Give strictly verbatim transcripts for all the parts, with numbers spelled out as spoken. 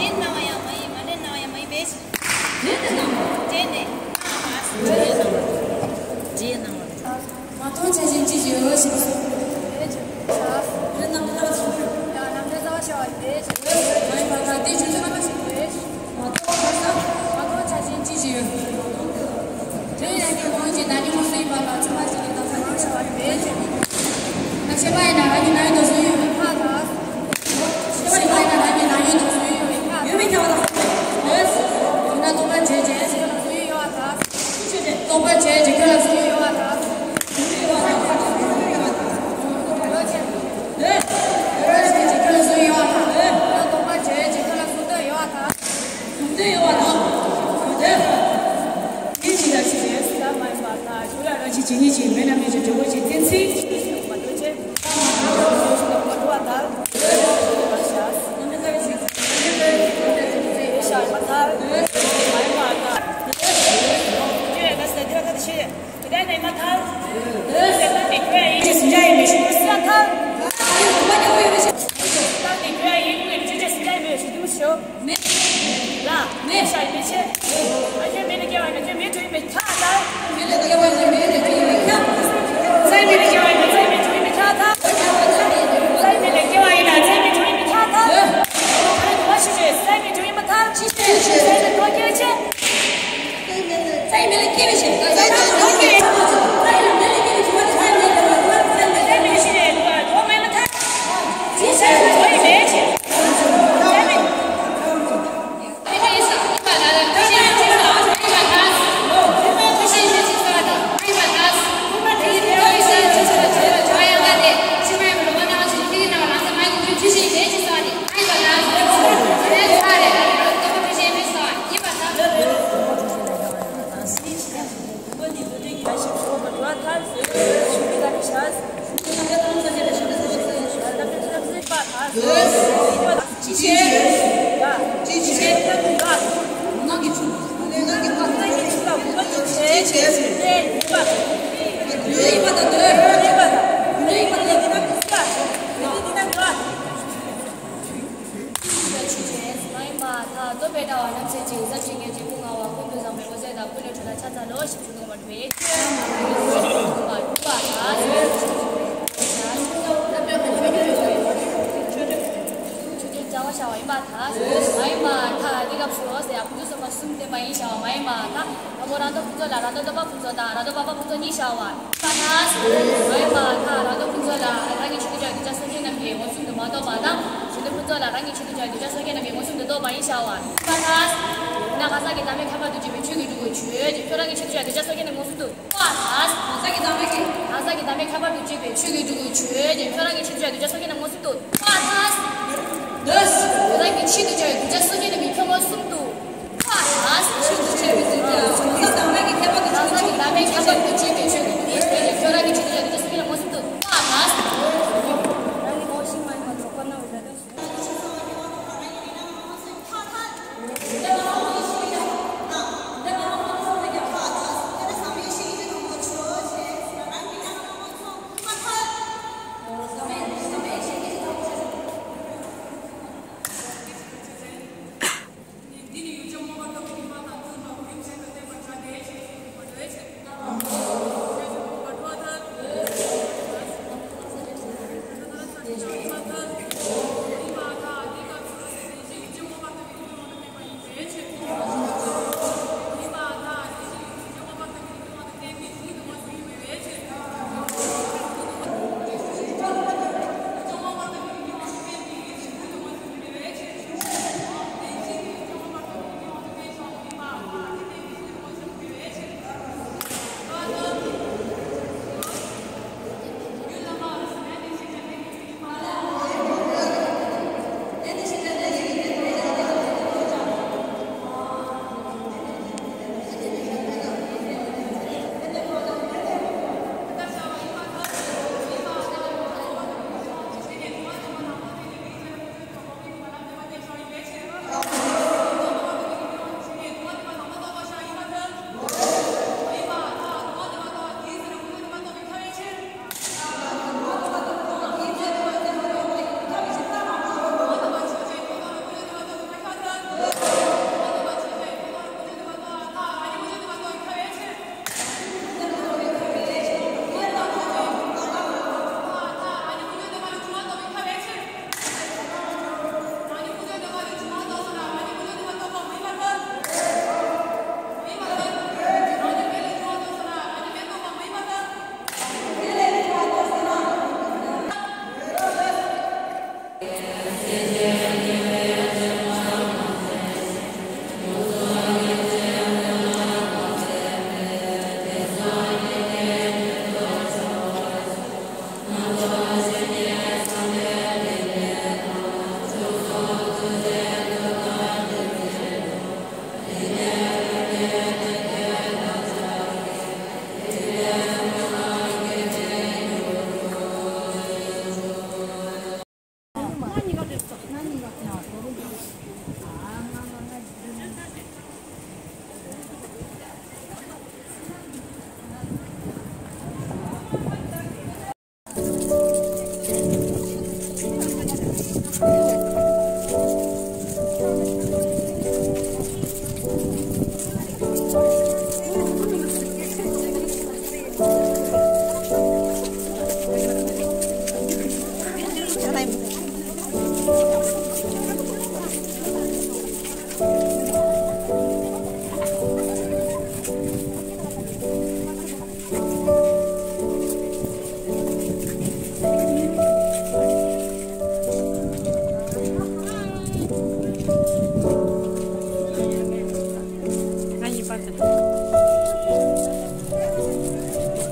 འདྲེན་གནང་བ་ཡང་མ་ཡིན། མ་འདྲེན་གནང་བ་ཡང་མ་ཡིན་པས། འདྲེན་ནས་གནང་བ། འདྲེན་ནས་གནང་བ། འདྲེན་གནང་བ། འདྲེན་གནང་བ། མ་མཐོང་བྱ་བཞིན་ཅི་ཞིག་ཡོད་ཞེས་གསུངས། འདྲེན་གནང་བ། ཡང་ནམ་འདྲེན་རྩ་བ་ཤར་བ་ཡིན་པས། མ་ཡིན་པར་ཐལ། དེ་ཆོས་ཅན་རྣམ་པ་ཞིག་ཡིན་པས། མ་མཐོང་བར་ས། མ་མཐོང་བྱ་བཞིན་ཅི་ཞིག་ཡོད། དོན་ཡོད་ཀྱི་ངོ་བོ་ཉིད་བདག་ཉིད་མངོན་སུམ་ཡིན་པ་ལ། མཚུངས་པ་ཞིག་གི་དོན་དམ་ཉིད་ཤར་བ་ཡིན་པས། ཤེས་པ་ཡིན་ན་རང་གི་སྣང་ཡུལ་དུ་གཟུང་ཡོད་པའི་ཁ་དང་། ཤེས་པ་ཡིན་ན་རང་གི་སྣང་ཡུལ་དུ་གཟུང་ཡོད་པའི་ཁ་དང་། ཡོད་པའི་ཁ་དང་། ཡིན་ན་རྟོག་པར་བྱེད་ཅེས་ཁྱོད་ལ་གཟུང་ཡུལ་ཡོད་པ་དང་། རྟོག་པར་བྱེད་ཅེས་ཁྱོད་ལ་གཟུང་ཡུལ་ཡོད་པ་དང་། ཡོད་ཅེས་ཁྱོད་ལ་གཟུང་ཡུལ་ཡོད་པ་དང་། ཡིན་ན་རྟོག་པར་བྱེད་ཅེས་ཁྱོད་ལ་གཟུང་འདོད་ཡོད་པ་དང་། གཟུང་འདོད་ཡོད་པ་དང་། དེ་ཅི་ལ་ཞིག་ཡིན། ད་མ་ཡིན་པར་ཐལ། ཁྱོད་ལ་རང་བཞིན་ཇི་སྙེད་ཅིག་མེད་ན་མེད་ཅིང་འབྲས་བུ་ཅན་གཏན་ཚིགས། མ་གཏོགས་ཅི། མ་གཏོགས་པར་ཐལ། ཡིན་པར་བྱ། ཡིན་པར་བྱ། མ་ཡིན་པར་ཐལ། ཁྱོད་ལ་ཟེར་རྒྱུ་ལ་ཐལ། ད་ནི་མ་ཐལ། ད་ནི་ཁྱོད་ཡིན་ཅེས་འཇའ་ཡིས་མི་ཤོང་ཟེར་ཐལ། ད་ནི་ཁྱོད་ཡིན་ཅེས་འཇའ་ཡིས་མི་ཤོང་། མེད། ལ། མེད། ཤ་ཡི་མེད་ཆེ། ཨ་ཁྱོད་མེད་ལ་སྐྱེ་བ་ཡིན་ན་ཁྱོད་མེད་དུ་ཡིན་པའི་ཁྱབ་པར་ཐལ། མེད་ལ་སྐྱེ་བ་ཡིན་ན་མེད་དུ་ཡིན་པའི་ཁྱབ། རྩྭའི་མེད་ལ་སྐྱེ་བ་ཡིན་ན་རྩྭའི་མེད་དུ་ཡིན་པའི་ཁྱབ་པར་ཐལ། རྩྭའི་མེད་ལ་སྐྱེ་བ་ཡིན་ན་རྩྭའི་མེད་དུ་ཡིན་པའི་ཁྱབ་པར་ཐལ། ཨ་ནི་དུ་བ་ཤི་ཆེ་རྩྭའི་མེད་དུ་ཡིན་པར་ཐལ། ཅི་སྟེ་རྩྭའི་མེད་དུ་སྐྱེ་བ་ཆེ། རྩྭའི་མེད་ལ་སྐྱེ་བ་ཆེ། རྩྭའི་མེད་ལ་སྐྱེ་བ་ཆེ། རྩྭའི་མེད་ལ་སྐྱེ་བ་ཆེ། རྩྭའི་མེད་ལ་སྐྱེ་བ་ཆེ། རྩྭའི་མེད་ལ་སྐྱེ་བ་ཡིན་པར་ཐལ། ཅི་སྟེ་རྩྭའི་མེད་ཆེ། རྩྭའི་མེད། མ་ཡིན་པ་དག་རྫོགས་པའི་ལྟ་བ་རྣམ་འབྱེད་ཅིང་། ཟབ་ཅིང་རྒྱས་ཅིང་སྐུ་མངའ་བ། ཀུན་ཏུ་བཟང་པོའི་འོད་ཟེར་དང་། ཀུན་ལས་འཕྲོས་ལ་ཕྱག་འཚལ་ལོ། ཞེས་ཆོས་མངོན་པར་འགྲུབ་པའི་ཆོས་མངོན་པར་འགྲུབ་པ་དག་ཆོས་ཀྱི་རྩ་བ་བྱ་བ་ཡིན་པ་དག་མ་ཡིན་པ་དག་དེ་སྐབས་སུ་ཟེར་ཡ་ཕུན་ཚོགས་གསུམ་པ་གསུམ་བསྟན་པ་ཡིན་བྱ་བ་མ་ཡིན་པ་དག་དང་པོ་རང་ལྡོག་ཕུན་ཚོགས་ལ་རང་ལྡོག་རྟོག་པ་ཕུན་ཚོགས་དང་རང་ལྡོག་སྤངས་པ་ཕུན་ཚོགས་གཉིས་བྱ་བ། མ་ཡིན་པ་དག་རང་ལྡོག་ཕུན་ཚོགས་ལ་རང་གི་ཆེད་དུ་བྱ་བའི་གདུལ་བྱ་སོ་སྐྱེ་རྣམས་ཀྱིས་མངོན་སུམ་དུ་མ་རྟོགས་པ་དང་། གཞན་ལྡོག་ཕུན་ཚོགས་ལ་རང་གི་ཆེད་དུ་བྱ་བའི་གདུལ་བྱ་སོ་སྐྱེ་རྣམས་ཀྱིས་མངོན་སུམ་དུ་རྟོགས་པ་ཡིན་བྱ་བ། མ་ཡིན་པ་དག་ན་གང་ཟག་གི་བདག་མེད་ཁྱབ་པ་དང་བཅས་པའི་ཆོས་ཀྱི་སྤྲུལ་སྐུ་ཆོས་ཅན། ཁྱོད་རང་གི་ཆེད་དུ་བྱ་བའི་གདུལ་བྱ་སོ་སྐྱེ་རྣམས་མངོན་སུམ་དུ། མ་ཡིན་པ་དག་གང་ཟག་གི་བདག་མེད་ཀྱི་གང་ཟག་གི་བདག་མེད་ཁྱབ་པ་དང་བཅས་པའི་ཆོས་ཀྱི་སྤྲུལ་སྐུ་ཆོས་ཅན། ཁྱོད་རང་གི་ཆེད་དུ་བྱ་བའི་གདུལ་བྱ་སོ་སྐྱེ་རྣམས་མངོན་སུམ་དུ། མ་ཡིན་པ་དག་ཁྱོད་རང་གི་ཆེད་དུ་བྱ་བའི་གདུལ་བྱ་སོ་སྐྱེ་རྣམས་ཀྱིས་ཁྱོད་མངོན་སུམ་དུ། མ་ཡིན་པ་དག་ཆེད་དུ་བྱ་བའི་གདུལ་བྱ་གང་ཟག་བདག་མེད་ཀྱི་ཁྱབ་པ་དང་བཅས་པའི་ཆོས་ཀྱི་སྤྲུལ་སྐུ་ཆོས་ཅན། ཁྱོད་རང་གི་ཆེད་དུ་བྱ་བའི་གདུལ་བྱ་སོ་སྐྱེ་རྣམས་མངོན་སུམ་དུ། མ་ཡིན་པ་དག་རང་གི་ངོ་བོ་ཤིང་མ་ཡིན་པ་རྫོགས་པ་སྣང་བའི་སྒྲ་དོན་སོ།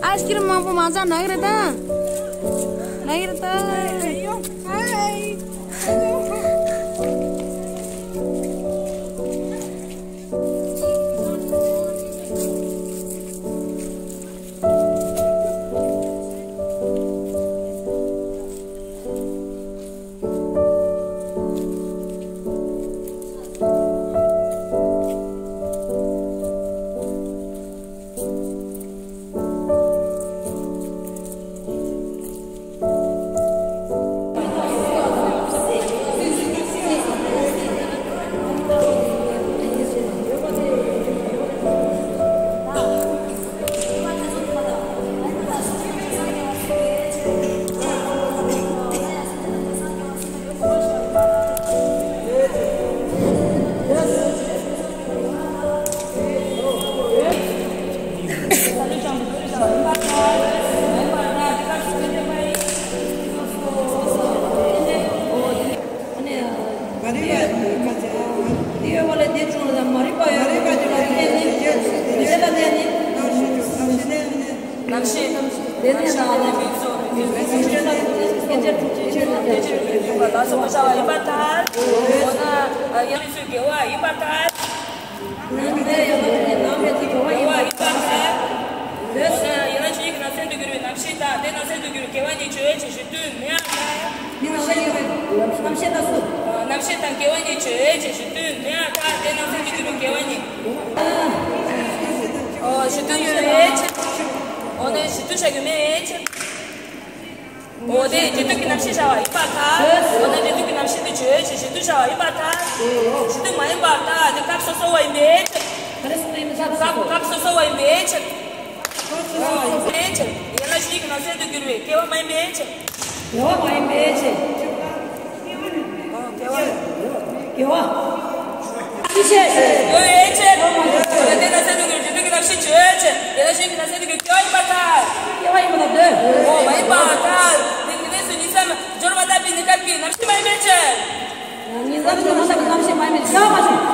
ཨའི་སི་ཀི་རིམ་མང་པོ་མ་ཟ་ན་གི་རེད་ད། ན་གི་རེད་ད། དགེ་བ་ཡིན་པར་ཐལ། ནམ་མཁའི་ཡང་དག་པའི་ནམ་མཁའི་དགེ་བ་ཡིན་པར་ཐལ། འོ་ན་ཡན་ལག་བཅུ་གཉིས་ཀྱི་ནང་གསེས་སུ་གྱུར་པའི་རྣམ་ཤེས་དང་དེ་ནང་གསེས་སུ་གྱུར་པའི་དགེ་བ་གཉིས་ཆོས་ཅན། གཞི་མཐུན་མེད་པར་ཐལ། འདི་ནང་ལ་ཡོད་པའི་རྣམ་ཤེས་དང་སུ། རྣམ་ཤེས་དང་དགེ་བ་གཉིས་ཆོས་ཅན། གཞི་མཐུན་མེད་པར་ཐལ། དེ་ནང་གསེས་སུ་གྱུར་པའི་དགེ་བ་གཉིས། ཨོ་གཞི་མཐུན་ཡོད་ཅན། འོ་ན་གཞི་མཐུན་བཞག་རྒྱུ་མེད་ཅན། འོ་དེ་རྗེས་མཐུན་གྱི་རྣམ་ཤེས་བྱ་བ་ཡིན་པར་ཐལ། འོ་ན་རྗེས་མཐུན་གྱི་རྣམ་ཤེས་དེ་ཆོས་ཅན། གཞི་མཐུན་བྱ་བ་ཡིན་པར་ཐལ། གཞི་མཐུན་མ་ཡིན་པར་ཐལ། དེ་སྐབས་སོ་སོ་བ་ཡིན་པའི་ཕྱིར། སྐབས་སྐབས་སོ་སོ་བ་ཡིན་པའི་ཕྱིར། ཡན་ལག་བཅུ་གཉིས་ཀྱི་ནང་གསེས་སུ་གྱུར་པའི་དགེ་བ་མ་ཡིན་པའི་ཕྱིར། དགེ་བ་མ་ཡིན་པའི་ཕྱིར། དགེ་བ། དགེ་བ། ཅི་ཕྱིར། ཡོད་པའི་ཕྱིར། དེ་ནང་གསེས་སུ་གྱུར་པའི་རྗེས་མཐུན་གྱི་རྣམ་ཤེས་ཆོས་ཅན། ཡན་ལག་བཅུ་གཉིས་ཀྱི་ནང་གསེས་སུ་གྱུར་པའི་དགེ་བ་ཡིན་པར་ཐལ། དགེ་བ་ཡིན་པར་ཐལ། འོ་མ་ཡིན་པར་ཐལ། དེ་དེ་ནས་སུ་གཉིས་སམ་སྦྱོར་བ་ལྟ་བུའི་གནས་སྐབས་ཀྱི་རྣམ་ཤེས་མ་ཡིན་པའི་ཕྱིར། གཉིས་སམ་སྦྱོར་བ་ལྟ་བུའི་རྣམ་ཤེས་མ་ཡིན་པའི་ཕྱིར། སྐྱེ་བ་མ་བྱུང་།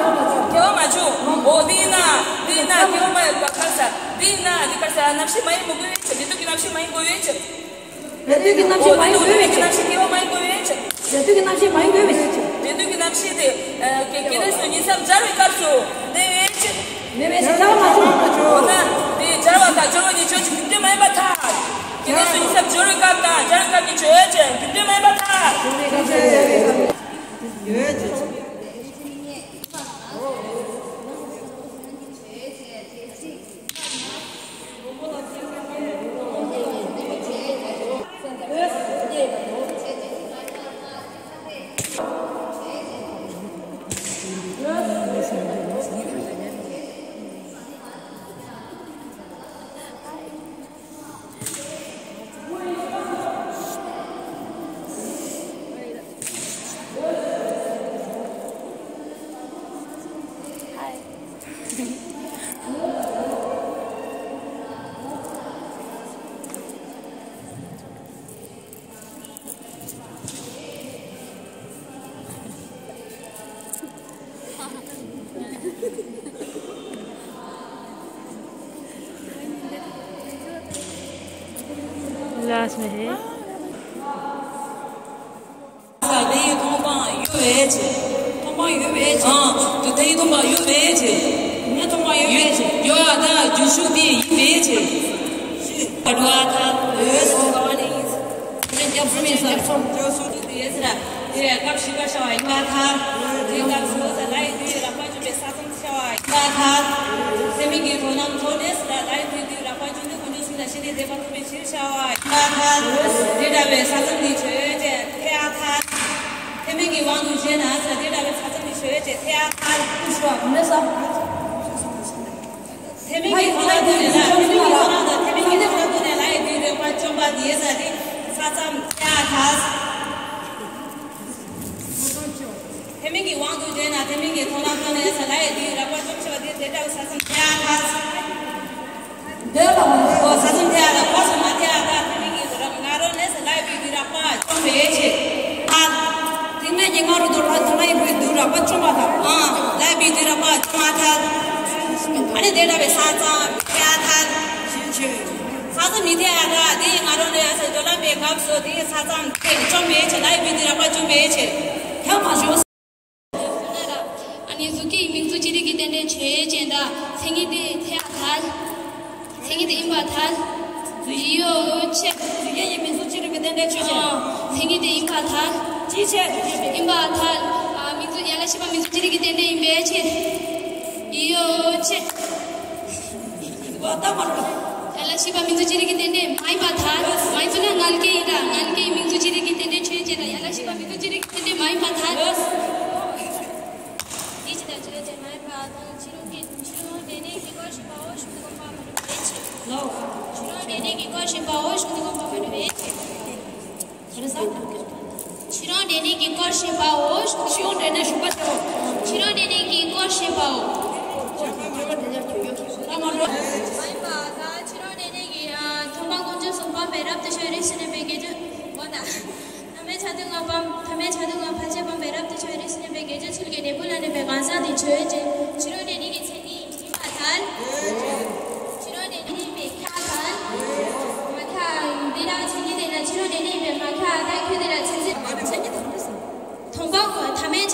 སྐྱེ་བ་མ་བྱུང་། འོ་དེ་ཡིན་ན་དེ་ཡིན་ན་སྐྱེ་བ་མ་ཡིན་པར་ཐལ་ས། དེ་ཡིན་ན་དེ་ཁར་ས་རྣམ་ཤེས་མ་ཡིན་མི་དགོས་པའི་ཕྱིར། རྗེས་མཐུན་གྱི་རྣམ་ཤེས་མ་ཡིན་དགོས་པའི་ཕྱིར། རྗེས་མཐུན་གྱི་རྣམ་ཤེས་མ་ཡིན་དགོས་པའི་ཕྱིར། རྗེས་མཐུན་གྱི་རྣམ་ཤེས་མ་ཡིན་དགོས་པའི་ཕྱིར། རྗེས་མཐུན་གྱི་རྣམ་ཤེས་མ་ཡིན་དགོས་པའི་ཕྱིར། རྗེས་མཐུན་གྱི་རྣམ་ཤེས་དེ་ཨ་སྐྱེ་སྐྱེ་གནས་སུ་གཉིས་སམ་སྦྱར་བའི་སྐབས་སུ་གནས་པའི་ཕྱིར། གནས་པའི་ཕྱིར། སྦྱར་བ་མ་བྱུང་། འོ་ན་དེ་སྦྱར་བ་དང་སྦྱོར་བ་གཉིས་ཆོས་ཅན། རྒྱུ་མཐུན་མ་ཡིན་པར་ཐལ། སྐྱེ་གནས་སུ་གཉིས་སམ་སྦྱོར་བའི་སྐབས་དང་སྦྱར་བའི་སྐབས་ཀྱི་ཆོས་ཅན། རྒྱུ་མཐུན་མ་ཡིན་པར་ཐལ། ལ་སྨྲས་ཧེ། དེ་ཡི་མཐོང་སྤང་ཡོད་པའི་ཕྱིར། མཐོང་སྤང་ཡོད་པའི་ཕྱིར། ཨང་། དེ་ཡི་མཐོང་སྤང་ཡོད་པའི་ཕྱིར། ངའི་མཐོང་སྤང་ཡོད་པའི་ཕྱིར། ཡོད་པ་དང་རྒྱུ་ཤུགས་དེ་ཡིན་པའི་ཕྱིར། ཞེས་པ་འགྲོ་བ་ཐལ། ལས་སོ་ག་བ་ནས་ཡིན། ལན་རྒྱབ་གསུམ་ཡིན་ས། རྒྱབ་གསུམ་རྒྱབ་གསུམ་དེ་ཡིན་ས་ར། དེ་བས་སྐབས་ཤིག་པ་ཤ་བ་ཡིན་པར་ཐལ། དེ་སྐབས་སུ་ས་ལ་ཡི་དུས་རགས་པ་བྱུང་བའི་ས་མཚམས་ཤ་བ་ཡིན་པར་ཐལ། ཚད་མིན་གྱི་དོ་སྣང་ཐོག་ནས་ས་ལ་ཡི་དུས་དུས་རགས་པ་བྱུང་དུས་ཀུན་འདུས་གཞི་ལ་ཞེན་ནས་བསྡད་པ་ཐུབ་པའི་ཕྱིར་ཤ་བ་ཡིན་པར་ཐལ། དེ་འདྲ་བའི་ས་མཚམས་ནི་ཆོས་ཅན་ཐལ་ཡང་ཐལ། ཚད་མིན་གྱི་དབང་དུ་བྱས་ན་ས་དེ་འདྲ་བའི་ས་མཚམས་ནི་ཆོས་ཅན་ཐལ་ཡང་ཐལ། ཀུན་ཤ་བ་གོང་ནས་ས། ཚད་མིན་གྱི་དོ་སྣང་ཐོག་ནས་ལ། ཚད་མིན་གྱི་དོ་སྣང་དང་ཚད་མིན་གྱི་དོ་སྣང་ཐོག་ནས་ལ་ཡི་དུས་རགས་པ་བྱུང་བ་དེ་ས་དེ་ས་མཚམས་ཐལ་ཡང་ཐལ། ཚད་མིན་གྱི་དབང་དུ་བྱས་ན་ཚད་མིན་གྱི་དོ་སྣང་ཐོག་ནས་ས་ལ་ཡི་དུས་རགས་པ་བྱུང་ཞེས་པ་དེ་དེ་འདྲ་བའི་ས་མཚམས་ཐལ་ཡང་ཐལ། འདོད་པ་མ་འོ་ས་མཚམས་ཐལ་ཡང་ཐལ། ཕར་ཚུར་མ་ཐལ་ཡང་ཐལ། ཚད་མིན་གྱི་དོ་རགས་ང་རོ་ནས་ས་ལ་ཡི་དུས་རགས་པ་བྱུང་བའི་ཕྱིར་ཐལ། དེ་ནས་ཀྱི་ང་རོ་དོ་རགས་དོ་ན་ཡི་དུས་རགས་པ་བྱུང་བ་དང་། ཨང་། ལ་ཡི་དུས་རགས་པ་བྱུང་མ་ཐལ། ཨ་ནི་དེ་འདྲ་བའི་ས་མཚམས་ཐལ་ཡང་ཐལ། ས་མཚམས་མི་ཐལ་ཡང་ཐལ། དེ་ཡི་ང་རོ་ནས་ས་སྦྱོར་ལམ་པའི་སྐབས་སུ་དེ་ས་མཚམས་དེ་བྱུང་བའི་ཕྱིར། ལ་ཡི་དུས་རགས་པ་བྱུང་བའི་ཕྱིར་ཐལ་མ་བྱུང་། ཨ་ནི་གཟུགས་སྐྱེ་ཡི་མིང་གཟུགས་ཅི་རིགས་ཀྱི་རྟེན་འབྲེལ་ཆོས་ཅན་དང་མཚན་ཉིད་དེ་ཐལ་ཡང་ཐལ། མཚན་ཉིད་དེ་ཡིན་པར་ཐལ། ཡིད་ཡོད་ཕྱིར། གཟུགས་སྐྱེ་ཡི་མིང་གཟུགས་ཅི་རིགས་ཀྱི་རྟེན་འབྲེལ་ཆོས་ཅན། མཚན་ཉིད་དེ་ཡིན་པར་ཐལ། ཅིའི་ཕྱིར། ཡིན་པར་ཐལ། ཨ་མིང་གཟུགས་ཡན་ལག་བཞི་པ་མིང་གཟུགས་ཅི་རིགས་ཀྱི་རྟེན་འབྲེལ་ཡིན་པའི་ཕྱིར། ཡིད་ཡོད་ཕྱིར། ཡན་ལག་བཞི་པ་མིང་གཟུགས་ཅི་རིགས་ཀྱི་རྟེན་འབྲེལ་མ་ཡིན་པར་ཐལ། མ་ཡིན་ཚུལ་ན་ངལ་སྐྱེས་ཡིན་ད། ངལ་སྐྱེས་ཡི་མིང་གཟུགས་ཅི་རིགས་ཀྱི་རྟེན་འབྲེལ་ཆོས་ཅན་དང་ཡན་ལག་བཞི་པ་མིང་གཟུགས་ཅི་རིགས་ཀྱི་རྟེན་འབྲེལ་མ་ཡིན་པར་ཐལ། དེ་ཇི་ལྟར་ཆོས་ཅན་མ་ཡིན་པ་དང་། ཕྱི་རོལ་འབྲས་གནས་ཀྱི་སྐོར་ཞིག་པའོ་ཞུ་དགོངས་པ་མ་གྲུབ་པའི་ཕྱིར། ཕྱི་རོལ་འབྲས་གནས་ཀྱི་སྐོར་ཞིག་པའོ་ཞུ་དགོངས་པ་མ་གྲུབ་པའི་ཕྱིར། ཕྱི་རོལ་འབྲས་གནས་ཀྱི་སྐོར་ཞིག་པའོ་ཞུ། ཕྱི་རོལ་འབྲས་གནས་ཞུགས་པ་ཆེའོ། ཕྱི་རོལ་འབྲས་གནས་ཀྱི་སྐོར་ཞིག་པའོ། ད་མ་འགྲོ། མ་ཡིན་པ་དང་། ཕྱི་རོལ་འབྲས་གནས་ཀྱི་མཐོང་སྤང་དཀོན་མཆོག་གསུམ་སྤངས་པས་རབ་ཏུ་ཕྱུང་བའི་རིགས་སུ་གནས་པའི་དགེ་སྦྱོར་པོ་དང་། ཐ་མལ་ཆ་དུ་ལྔ་སྤངས། ཐ་མལ་ཆ་དུ་ལྔ་ཕལ་ཆེར་སྤངས་པས་རབ་ཏུ་ཕྱུང་བའི་རིགས་སུ་གནས་པའི་དགེ་སྦྱོར་ཚུལ་གྱི་འབྲས་བུ་ལ་གནས་པའི་གང་ཟག་དེ་ཆོས་ཅན། ཕྱི་རོལ་འབྲས་གནས་ཀྱི་མཚན་ཉིད་ཡིན་པར་ཐལ། ཕྱི་རོལ་འབྲས་གནས་ཡིན་པས་ཁྱབ་པར་ཐལ། མ་ཁྱབ། འདི་ལ་མཚན་ཉིད་དེ་ལ་ཕྱི་རོལ་འབྲས་གནས་ཡིན་པས་མ་ཁྱབ་པར་ཐལ། ཁྱོད་དེ་ལ་མཚན་ཉིད་མཚན་ཉིད་དང་འདྲ་ཟེར། མཐོང་སྤང་ཐ་མལ་ཆ་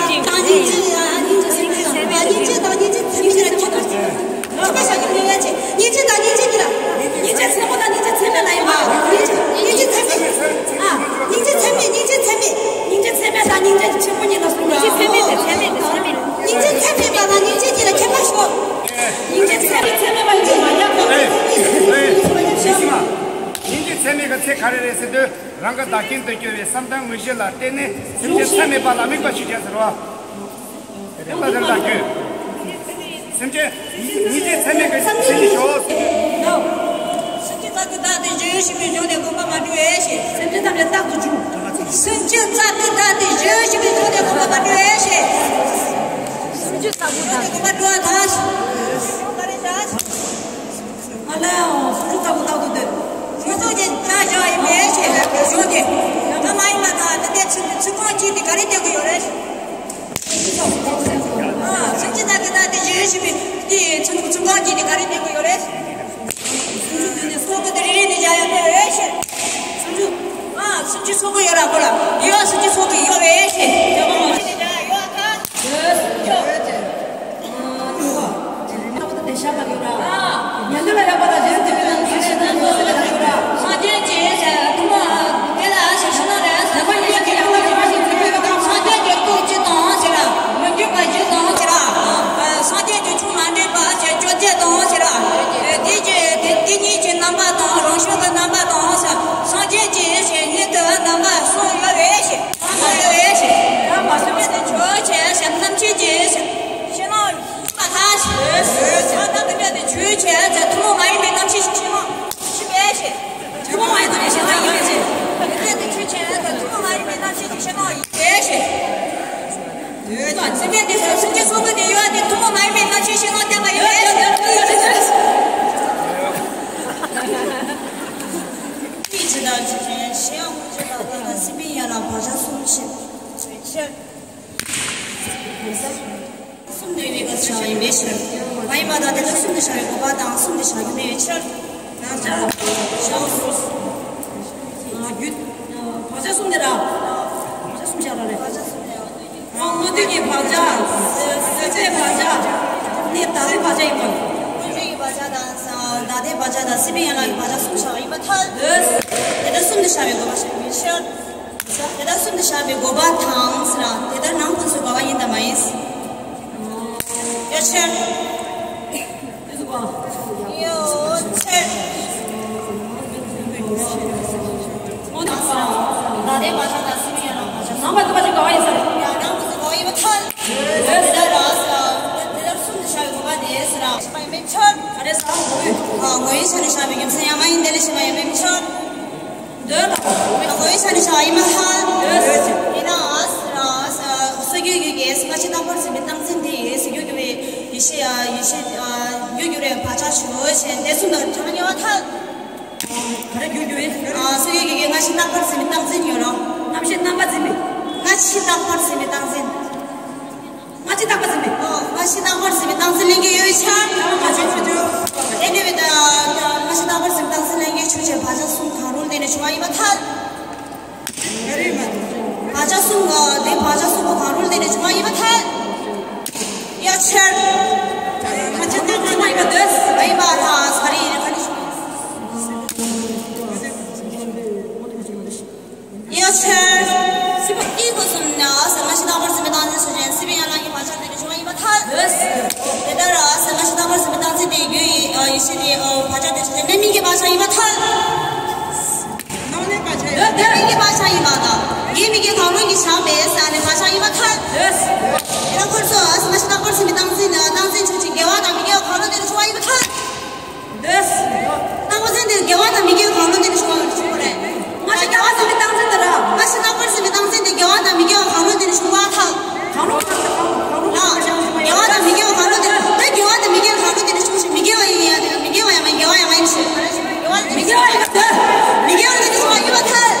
དང་སྙིང་རྗེ་ཡ། སྙིང་རྗེ་ཚད་མེད། ཨ། སྙིང་རྗེ་དང་སྙིང་རྗེ་ཚད་མེད་ལ་ཁྱད་པར་ཅི། ཁྱད་པར་བྱ་རྒྱུ་མེད་ཡ་ཅེ། སྙིང་རྗེ་དང་སྙིང་རྗེ་གཉིས་ལ། སྙིང་རྗེ་ཚད་མ་དང་སྙིང་རྗེ་ཚད་མེད་ལ་ཡིན་པ། སྙིང་རྗེ། སྙིང་རྗེ་ཚད་མེད། ཨ། སྙིང་རྗེ་ཚད་མེད། སྙིང་རྗེ་ཚད་མེད། སྙིང་རྗེ་ཚད་མེད་དང་སྙིང་རྗེ་ཆེན་པོ་གཉིས་ལ་གསུངས་པ། སྙིང་རྗེ་ཚད་མེད་དེ་ཚད་མེད་དེ་ཚད་མེད། སྙིང་རྗེ་ཚད་མེད་པ་དང་སྙིང་རྗེ་གཉིས་ལ་ཁྱད་པར་ཤོག་སྙིང་རྗེ་ཚད་མེད་ཚད་མེད་པ་ཡིན་པ་མ་ཡག་པ། ཨེ། ཨེ། ཤེས་སི་མ། སྙིང་རྗེ་ཚད་མེད་ཀྱི་ཚད་ག་རེ་རེད་ཟེར་དུས། རང་གི་བདག་རྐྱེན་དུ་གྱུར་བའི་བསམ་གཏན་དངོས་གཞི་ལ་བརྟེན་ནས་སེམས་ཅན་ཚད་མེད་པ་ལ་དམིགས་པ་ཞུ་བྱ་ཟེར་བ། རེད་པ། རེད་པ། རྒྱུ། སེམས་ཅན། སྙིང་རྗེ་ཚད་མེད་ཀྱི་སེམས་ཅན་ཞོག་སེམས་ཅན་རྩ་བརྒྱུད་བདག་སྟེ་བཞི་ཡོད་ཞེས་པའི་གཞུང་ནས་དགོངས་པ་མ་འགྲོ་བས་ཞེས། སེམས་ཅན་ཐམས་ཅད་རྟག་ཏུ་འཇུག་སེམས་ཅན་རྩ་བརྒྱུད་བདག་སྟེ་བཞི་ཡོད་ཞེས་པའི་གཞུང་ནས་དགོངས་པ་མ་འགྲོ་བས་ཞེས། སེམས་ཅན་རྩ་བརྒྱུད་བདག་སྟེ་དགོངས་པ་འགྲོ་བ་དང་། གཞུང་ག་རེ་བཞག་ང་ལའང་སུ་ཚོད་ལྟ་བུ་ལྟ་བུ་འདོད། སུ་ཚོད་ཀྱི་ལྟ་བཞག་ཡིན་པའི་ཞེས་པའི་གཞུང་དེ། ད་མ་ཡིན་པ་དང་དེ་འདྲའི་ཚིག་ཚིག་རྐང་གཅིག་དེ་ག་རེ་བསྟན་གྱི་ཡོད་རེད། ཨ། སེམས་ཅན་རྩ་བརྒྱུད་བདག་སྟེ་བཞི་ཡོད་ཞེས་པའི་དེའི་ཚིག་ཚིག་རྐང་གཅིག་དེ་ག་རེ་བསྟན་གྱི་ཡོད་རེད། སུ་ཚོད་དེ་ནས་སོགས་ཀྱི་དེ་རེ་རེ་ནས་བཞག་ཡོད་པའི་འོས་ཤེས། སུ་ཚོད། ཨ། སུ་ཚོད་སོགས་ཀྱི་ཡོད་ར་གོ་ར། ཡོད། སུ་ཚོད་སོགས་ཀྱི་ཡོད་པའི་འོས་ཤེས། ཡོད་པ་མ་ཤེས་ནས་བཞག་ཡོད་ཨ་ཁ། ཡོད། ཡོད། ཨ། ཡོད། དེ་ལ་ནག་པོ་དེ་ཤ་བཏགས་ཡོད་ར། ཉན་ཐོས་ལ་ཡག་པ་དང་གཞན་དེ་བས་ན་ཚིག་ཤེས་ན་མནོ་ཟེར་བ་ཡོད་ར། སངས་རྒྱས་ཀྱི་ཞལ་ཐུན་མོང་དེ་ལ་ཞེས་ཞུ་ན་རེ། ལེགས་པར་ཉན་ཞིང་ཡང་དག་པར་ཞེས་པའི་སྐབས་སངས་རྒྱས་ཀྱི་སྐུ་བཞི་དང་ཟེར་ར། མི་འགྱུར་བ་བཞི་དང་ཟེར་ར། སངས་རྒྱས་ཀྱི་ཆོས་མ་འདྲེས་པ་ཞེས་བཅོ་བརྒྱད་དང་ཟེར་ར། དེ་ཀྱི་དེ་དེ་ཉིད་ཀྱི་རྣམ་པ་དང་རང་བྱུང་གི་རྣམ་པ་དང་ཟེར། སངས་རྒྱས་ཀྱི་ཞལ་ཉིད་དུ་རྣམ་པ་གསུམ་ཡོད་རེད་ཞེས། ཡང་མ་ཡོད་རེད་ཞེས། ཡང་མ་ཡོད་རེད་ཞེས། ཆོས་ཅན་ཞེས་རྣམ་མཁྱེན་གྱི་ཞེས་ཕྱི་ནང་ཡོད་པ་དང་ཞེས། ད་དེ་འདྲ་དེ་ཆོས་ཅན་ཞེས་ཐུན་མོང་མ་ཡིན་པའི་རྣམ་ཤེས་ཤིག་ཕྱི་ནང་ཞིག་རེད་ཞེས། ཐུན་མོང་མ་ཡིན་པའི་རྣམ་ཤེས་ཤིག་ཡིན་ཞེས། དེ་འདྲ་དེ་ཆོས་ཅན་ཞེས་ཐུན་མོང་མ་ཡིན་པའི་རྣམ་ཤེས་ཤིག་ཕྱི་ནང་ཡིན་རེད་ཞེས། ཡོད་དང་། སེམས་ཅན་དེ་ཚོ་སེམས་ཅན་སོ་སོ་དེ་ཡོད་དེ་ཐུན་མོང་མ་ཡིན་པའི་རྣམ་ཤེས་ཤིག་ནང་བསྟན་པ་ཡིན་རེད་ཞེས། ཡོད་ཡོད་ཡོད་ཡོད། ཅི་ལྟར་ཇི་བཞིན་གཞན་ཡང་མངོན་བརྗོད་ལ་བཀོད་པ་སྲིད་པའི་ཡན་ལག་བག་ཆགས་གསུམ་ཞེས་པའི་ཕྱིར། གསུམ་དུ་ཡོད་པའི་སྐབས་སུ་བྱ་བ་ཡིན་པའི་ཕྱིར། མ་ཡིན་པ་དང་དེ་དག་གསུམ་དུ་བྱ་བའི་དགོས་པ་དང་གསུམ་དུ་བྱ་རྒྱུ་མེད་པའི་ཕྱིར། བྱ་བ་གསུམ། རྒྱུ། བག་ཆགས་གསུམ་དེ་ར། བག་ཆགས་གསུམ་བྱ་ར་རེད། བག་ཆགས་གསུམ་དེ་ར། རང་སྔོན་དུས་ཀྱི་བག་ཆགས། སྲིད་པའི་བག་ཆགས། ནི་ད་ལྟའི་བག་ཆགས་ཡིན་པ། སྔོན་དུས་ཀྱི་བག་ཆགས་དང་། ད་ལྟའི་བག་ཆགས་དང་སྲིད་པའི་ཡན་ལག་གི་བག་ཆགས་གསུམ་བྱ་བ་ཡིན་པར་ཐལ། དེ་ལྟར་གསུམ་དུ་བྱ་བའི་དགོས་པ་ཞིག་མིན་ཕྱིར། དེ་ལྟར་གསུམ་དུ་བྱ་བའི་དགོས་པ་དང་ཟེར་ན་དེ་ལྟར་ནང་ཁོངས་སུ་དགོས་པ་ཡིན་དམ་མ་ཡིན། ཡོད་ཕྱིར། ཡོད་ཕྱིར། ད་ལྟའི་བག་ཆགས་དང་སྲིད་པའི་ཡན་ལག་བག་ཆགས་ནང་པ་ཐུབ་པ་ཞིག་དགོས་པ་ཡིན་ཟེར། ཡང་ནང་ཁོངས་སུ་དགོས་པ་ཡིན་པར་ཐལ། དེ་ལྟར་ར་ཟེར། དེ་ལྟར་གསུམ་དུ་བྱ་བའི་དགོས་པ་དེ་ཟེར་ན་ཞེས་པ་ཡིན་པའི་ཕྱིར། ག་རེ་ཟེར། ངོ་བོའི་ཆ་ནས་བཞག་པའི་རྒྱུ་མཚན་ཡང་མ་ཡིན་དེ་ལས་གཞན་པ་ཡིན་པའི་ཕྱིར། འདོད་ལ། ངོ་བོའི་ཆ་ནས་བྱ་བ་ཡིན་པར་ཐལ། ཡིན་ནའང་སོ་སོའི་རྒྱུད་ཀྱི་སྔ་ཕྱི་རྟག་པར་འཛིན་པའི་རྟག་འཛིན་དེ་ཡིས་རྒྱུར་གྱུར་པའི་ཡེ་ཤེས། ཡེ་ཤེས་རྒྱུར་གྱུར་པའི་བག་ཆགས་ཞེས་དེ་གསུམ་དང་གྲངས་ཉེ་བར་ཐལ། ག་རེ་རྒྱུར་གྱུར་པའི། སོ་སོའི་རྒྱུད་ཀྱི་སྔ་ཕྱི་རྟག་པར་འཛིན་པའི་རྟག་འཛིན་ཡོད་རུང་། རྣམ་ཤེས་རྣམ་པར་འཛིན་པའི། སྔ་ཕྱི་རྟག་པར་འཛིན་པའི་རྟག་འཛིན། སྔ་ཕྱི་རྟག་པར་འཛིན་པའི། སྔ་ཕྱི་རྟག་པར་འཛིན་པའི་རྟག་འཛིན་ལེན་གྱི་ཡོད་ཕྱིར། དེ་ནི་བའི་ད་སྔ་ཕྱི་རྟག་པར་འཛིན་པའི་རྟག་འཛིན་ལེན་གྱི་ཆོས་ཅན་བག་ཆགས་གསུམ་གང་རུང་ལ་བརྟེན་ནས་བྱུང་བ་ཡིན་པར་ཐལ། བག་ཆགས་གསུམ་ག་དེ་བག་ཆགས་གསུམ་པོ་གང་རུང་ལ་བརྟེན་ནས་བྱུང་བ་ཡིན་པར་ཐལ། ཡོད་ཕྱིར། སྔ་ཕྱི་རྟག་པར་འཛིན་པ་ཡིན་པར་འདོད། བག་ཆགས་དེ་ཚོ་དེ་ནི་མི་དགེ་བག་ཆགས་ཡིན་པར་ཐལ། ནང་ནས་བག་ཆགས་ཡིན། དེ་མི་དགེ་བག་ཆགས་ཡིན་པར་ཐལ། ཡིད་མི་དགེ་གང་རུང་གིས་བཞག་པའི་ས་ནས་བག་ཆགས་ཡིན་པར་ཐལ། ཡིན་ན་ཁོ་ཚོ་ཨ་སི་མ་ཤི་རྟག་པར་སེམས་པའི་རྟག་འཛིན་ནི་རྟག་འཛིན་ཆོས་ཅན། དགེ་བ་དང་མི་དགེ་བ་གང་རུང་དེ་ནི་བྱུང་བ་ཡིན་པར་ཐལ། རྟག་པར་སེམས་དེ་དགེ་བ་དང་མི་དགེ་བ་གང་རུང་དེ་ནི་བྱུང་བ་ཡིན་པར་ཐལ། ང་ཚོ་དགེ་བ་སེམས་པའི་རྟག་འཛིན་དེ་ར། མ་ཤི་རྟག་པར་སེམས་པའི་རྟག་འཛིན་དེ་དགེ་བ་དང་མི་དགེ་བ་གང་རུང་དེ་ནི་བྱུང་བ་ཐལ། གང་རུང་གང་རུང་གང་རུང་ལ། དགེ་བ་དང་མི་དགེ་བ་གང་རུང་དེ་དེ་དགེ་བ་དང་མི་དགེ་བ་གང་རུང་དེ་ནི་བྱུང་ཞིང་། མི་དགེ་བ་ཡིན་ཡང་དེ་མི་དགེ་བ་ཡང་མ་ཡིན་ཞེས། དགེ་བ་དེ་མི་དགེ་བ་ཡིན་ཐལ། མི་དགེ་བ་དེ་ནི་བྱུང་བ་ཡིན་པར་ཐལ།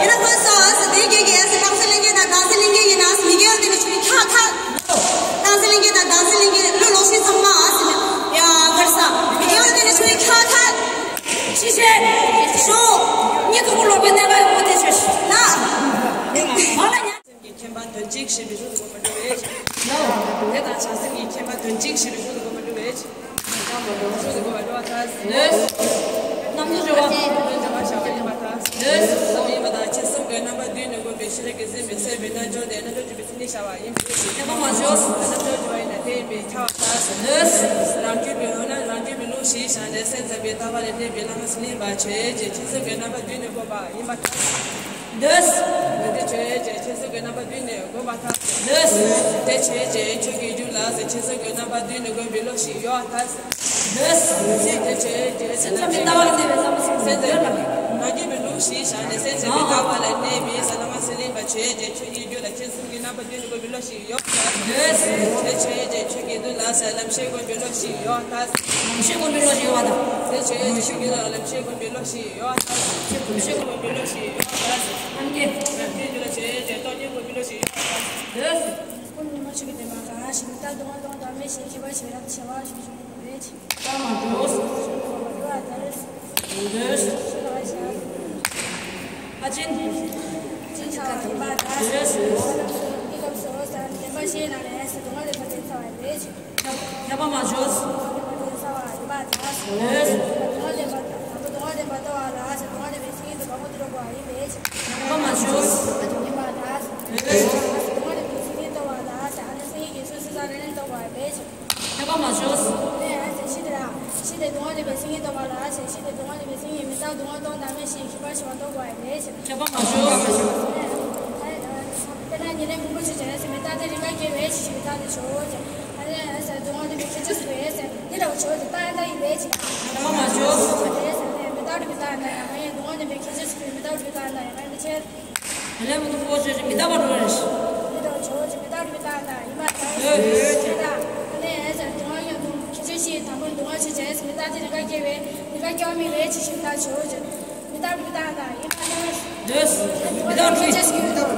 ཡིན་ན་ཁོ་ཚོ་ཨ་སི་དེ་དགེ་དགེ་ཨ་སི་རྟག་འཛིན་ལྷན་སྐྱེས་དང་རྟག་འཛིན་ལྷན་སྐྱེས་ཡིན་ན་ཨ་སི་མི་དགེ་བ་དེ་ནི་བྱུང་བ་ཐལ། རྟག་འཛིན་ལྷན་སྐྱེས་དང་རྟག་འཛིན་ལྷན་སྐྱེས་བློ་ལོག་ཤེས་ཚང་མ་ཨ་སི་ཡ་གར་ས་མི་དགེ་བ་དེ་ནི་བྱུང་བ་ཐལ། ཤི་ཤེས། ཤོ། ཉིད་དུ་ལོག་པའི་གནས་པ་ཡོང་བ་དེ་ཆོས་ཤིག་ལ། མ་ལ་ཉ། སེམས་ཀྱི་མཁྱེན་པ་དོན་གཅིག་ཤེས་པའི་གཞུང་དུ་གོ་མ་འགྲོ་བས། དེ་དང་བྱང་སེམས་ཀྱི་མཁྱེན་པ་དོན་གཅིག་ཤེས་པའི་གཞུང་དུ་གོ་མ་འགྲོ་བས། གཞུང་དུ་གོ་མ་འགྲོ་བ་ཐལ། རྣམ་རྟོག་སྦྱོར་བ། རྣམ་རྟོག་སྦྱོར་བ་བྱ་བ་ཡིན་པར་ཐལ། སེམས་ཡིན་པ་དང་ཁྱེད་གསུམ་གྱི་རྣམ་པ་བསྡུས་ནས་བསྒོམས་པའི་ཤེས་རབ་ཀྱིས་ཟིན་པའི་སེམས་པའི་རྣལ་འབྱོར་དེ་རྣལ་འབྱོར་གྱི་ནི་བྱ་བ་ཡིན་པའི་ཕྱིར། མཁས་པ་མ་བྱོས། རྣལ་འབྱོར་བྱ་བ་ཡིན་ན་དེ་ཡིན་པས་ཁྱབ་པར་ཐལ། རང་རྒྱུད་པའི་འོ་ན་རང་རྒྱུད་པའི་ལུགས་ཤིག་བཞག་ནས་སེམས་ཙམ་པའི་ལྟ་བ་ལས་འདས་པའི་བླ་མ་ཟིན་ལེན་པར་བྱེད་ཅེས་ཁྱེད་གསུམ་གྱི་རྣམ་པ་བསྡུས་ནས་བསྒོམ་པ་ཡིན་པར་ཐལ། འདོད། དེ་བྱས་ཀྱང་ཁྱེད་གསུམ་གྱི་རྣམ་པ་བསྡུས་ནས་བསྒོམ་པར་ཐལ། འདོད། དེ་བྱས་ཀྱང་ཆོས་ཀྱི་རྒྱུད་ལ་ཟེར་ཁྱེད་གསུམ་གྱི་རྣམ་པ་བསྡུས་ནས་བསྒོམ་པའི་བློ་ཞིག་ཡོད་པར་ཐལ། འདོད། དེ་བྱས་ཀྱང་སེམས་ཙམ་པའི་ལྟ་བ་ལ་གནས་པའི་བསམ་པ་སེམས་འདོད་ལ། རང་རྒྱུད་པའི་ལུགས་ཤིག་བཞག་ནས་སེམས་ཙམ་པའི་ལྟ་བ་ལ་གནས་པའི་ས་ལ་མ་ཟིན་ལེན་པར་བྱེད་ཀྱང་ཆོས་ཀྱི་རྒྱུད་ལ་ཁྱེད་གསུམ་གྱི་རྣམ་པ་བསྡུས་ནས་བསྒོམ་པའི་བློ་ཞིག་ཡོད། འདོད། དེ་བྱས་ཀྱང་ཆོས་ཀྱི་རྒྱུད་ལ་ཟེར་ལམ་ཤེས་བསྒོམ་པའི་བློ་ཞིག་ཡོད་པར་ཐལ། ལམ་ཤེས་བསྒོམ་པའི་བློ་ཞིག་ཡོད་པར་ཐལ། དེ་བྱས་ཀྱང་ཆོས་ཀྱི་རྒྱུད་ལ་ལམ་ཤེས་བསྒོམ་པའི་བློ་ཞིག་ཡོད་པར་ཐལ། ལམ་ཤེས་བསྒོམ་པའི་བློ་ཞིག་ཡོད་པར་ཐལ། ཐམས་ཅད་ལམ་ཤེས་རྒྱུད་ལ་བྱས་ཀྱང་རྟོག་གེ་བསྒོམ་པའི་བློ་ཞིག་ཡོད་པར་ཐལ། འདོད། ཀུན་སློང་ཆོས་ཀྱི་བདེན་པ་གང་ཞིག་མི་རྟག་སྡུག་བསྔལ་སྟོང་དང་མེད་ཞེས་ཤེས་པར་བྱེད་རབ་བྱ་བ་ཞུ་ཞུ་བའི་ཕྱིར། ལྟ་མ་འགྲོ། འགྲོ་བ་ལྟར། འདོད། ཕ་ཆེན། ཅི་ཆ་བ་ཡིན་པར་ཐལ། འདོད། དེའི་སྐབས་སུ་བདེན་པ་བཞིའི་ནང་ནས་སྡུག་བསྔལ་བདེན་པ་བསྟན་ཚར་བ་ཡིན་པའི་ཕྱིར། མཁས་པ་མ་བྱོས། སྡུག་བསྔལ་བདེན་པ་བསྟན་ཚར་བ་ཡིན་པར་ཐལ། འདོད། སྡུག་བསྔལ་བདེན་པ་དང་པོ་སྡུག་བསྔལ་བདེན་པ་ལྟ་བ་ལ་སྡུག་བསྔལ་བདེན་པའི་མཚན་ཉིད་དུ་གང་གོ་དུ་འགྲོ་དགོས་པ་ཡིན་པའི་ཕྱིར། མཁས་པ་མ་བྱོས། ཡིན་པར་ཐལ། འདོད། སྡུག་བསྔལ་བདེན་པའི་མཚན་ཉིད་ལྟ་བ་ལ་ཨ་ནི་མཚན་ཉིད་ཀྱི་ཚུལ་སྲིད་ས་རེ་རེ་ལྟ་བ་ཡིན་པའི་ཕྱིར། མཁས་པ་མ་བྱོས། ཨ་ནི་ཨ་ཟེར་ཤི་དེ་ར། ཤི་དེ་སྡུག་བསྔལ་བདེན་པའི་མཚན་ཉིད་ལྟ་བ་ལ་ཨ་ཟེར་ཤི་དེ་སྡུག་བསྔལ་བདེན་པའི་མཚན་ཉིད་མི་རྟག་སྡུག་བསྔལ་སྟོང་དང་མེད་ཞེས་ཤེས་པར་བྱ་བ་ལྟ་བ་ཡིན་པའི་ཕྱིར། མཁས་པ་མ་བྱོས། དཔེར་ན་ཉེར་ལེན་ཕུང་པོ་ཆོས་ཅན། མི་རྟག་སྟེ་རིགས་པས་སྐྱེ་བའི་ཕྱིར་མི་རྟག་སྟེ་ཆོས་ཅན། ཨ་ནི་ཨ་ཟེར་སྡུག་བསྔལ་བདེན་པའི་ཁྱད་ཆོས་སུ་བས་ཟེར་འདི་འདྲ་བ་ཆོས་ཅན་རྟག་ཡང་རྟག་ཡིན་པའི་ཕྱིར། མཁས་པ་མ་བྱོས། དེ་ཟེར་ནས་མི་རྟག་རིགས་པས་རྟག་ཡང་རྟག་ཡང་མ་ཡིན། སྡུག་བསྔལ་བདེན་པའི་ཁྱད་ཆོས་སུ་བས་མི་རྟག་རིགས་པས་རྟག་ཡང་རྟག་ཡང་མ་ཡིན་པའི་ཕྱིར། ལས་མི་སྡུག་པོ་ཆོས་ཅན་མི་རྟག་པ་འགྲོ་རེད། འདི་དང་ཆོས་ཅན་མི་རྟག་རིགས་པས་རྟག་ཡང་རྟག་ཡིན་པར་ཐལ། ཡོད། ཡོད། ཆོས་དང་། ཨ་ནི་ཨེ་ཟེར་སྡུག་བསྔལ་ཡང་སྡུག་ཁྱད་ཆོས་ཤེས་དང་པོ་སྡུག་བསྔལ་ཆོས་ཅན་མི་རྟག་སྟེ་རིགས་པས་སྐྱེ་བའི་རིགས་པས་སྐྱེ་བ་མིན་པའི་ཕྱིར་ཞེས་པ་དང་ཆོས་ཅན་མི་རྟག་རིགས་པས་རྟག་ཡང་རྟག་ཡིན་པར་ཐལ། ཡོད། མི་རྟག་རིགས་པས་ཁྱད་ཆོས་ཀྱི་མི་རྟག་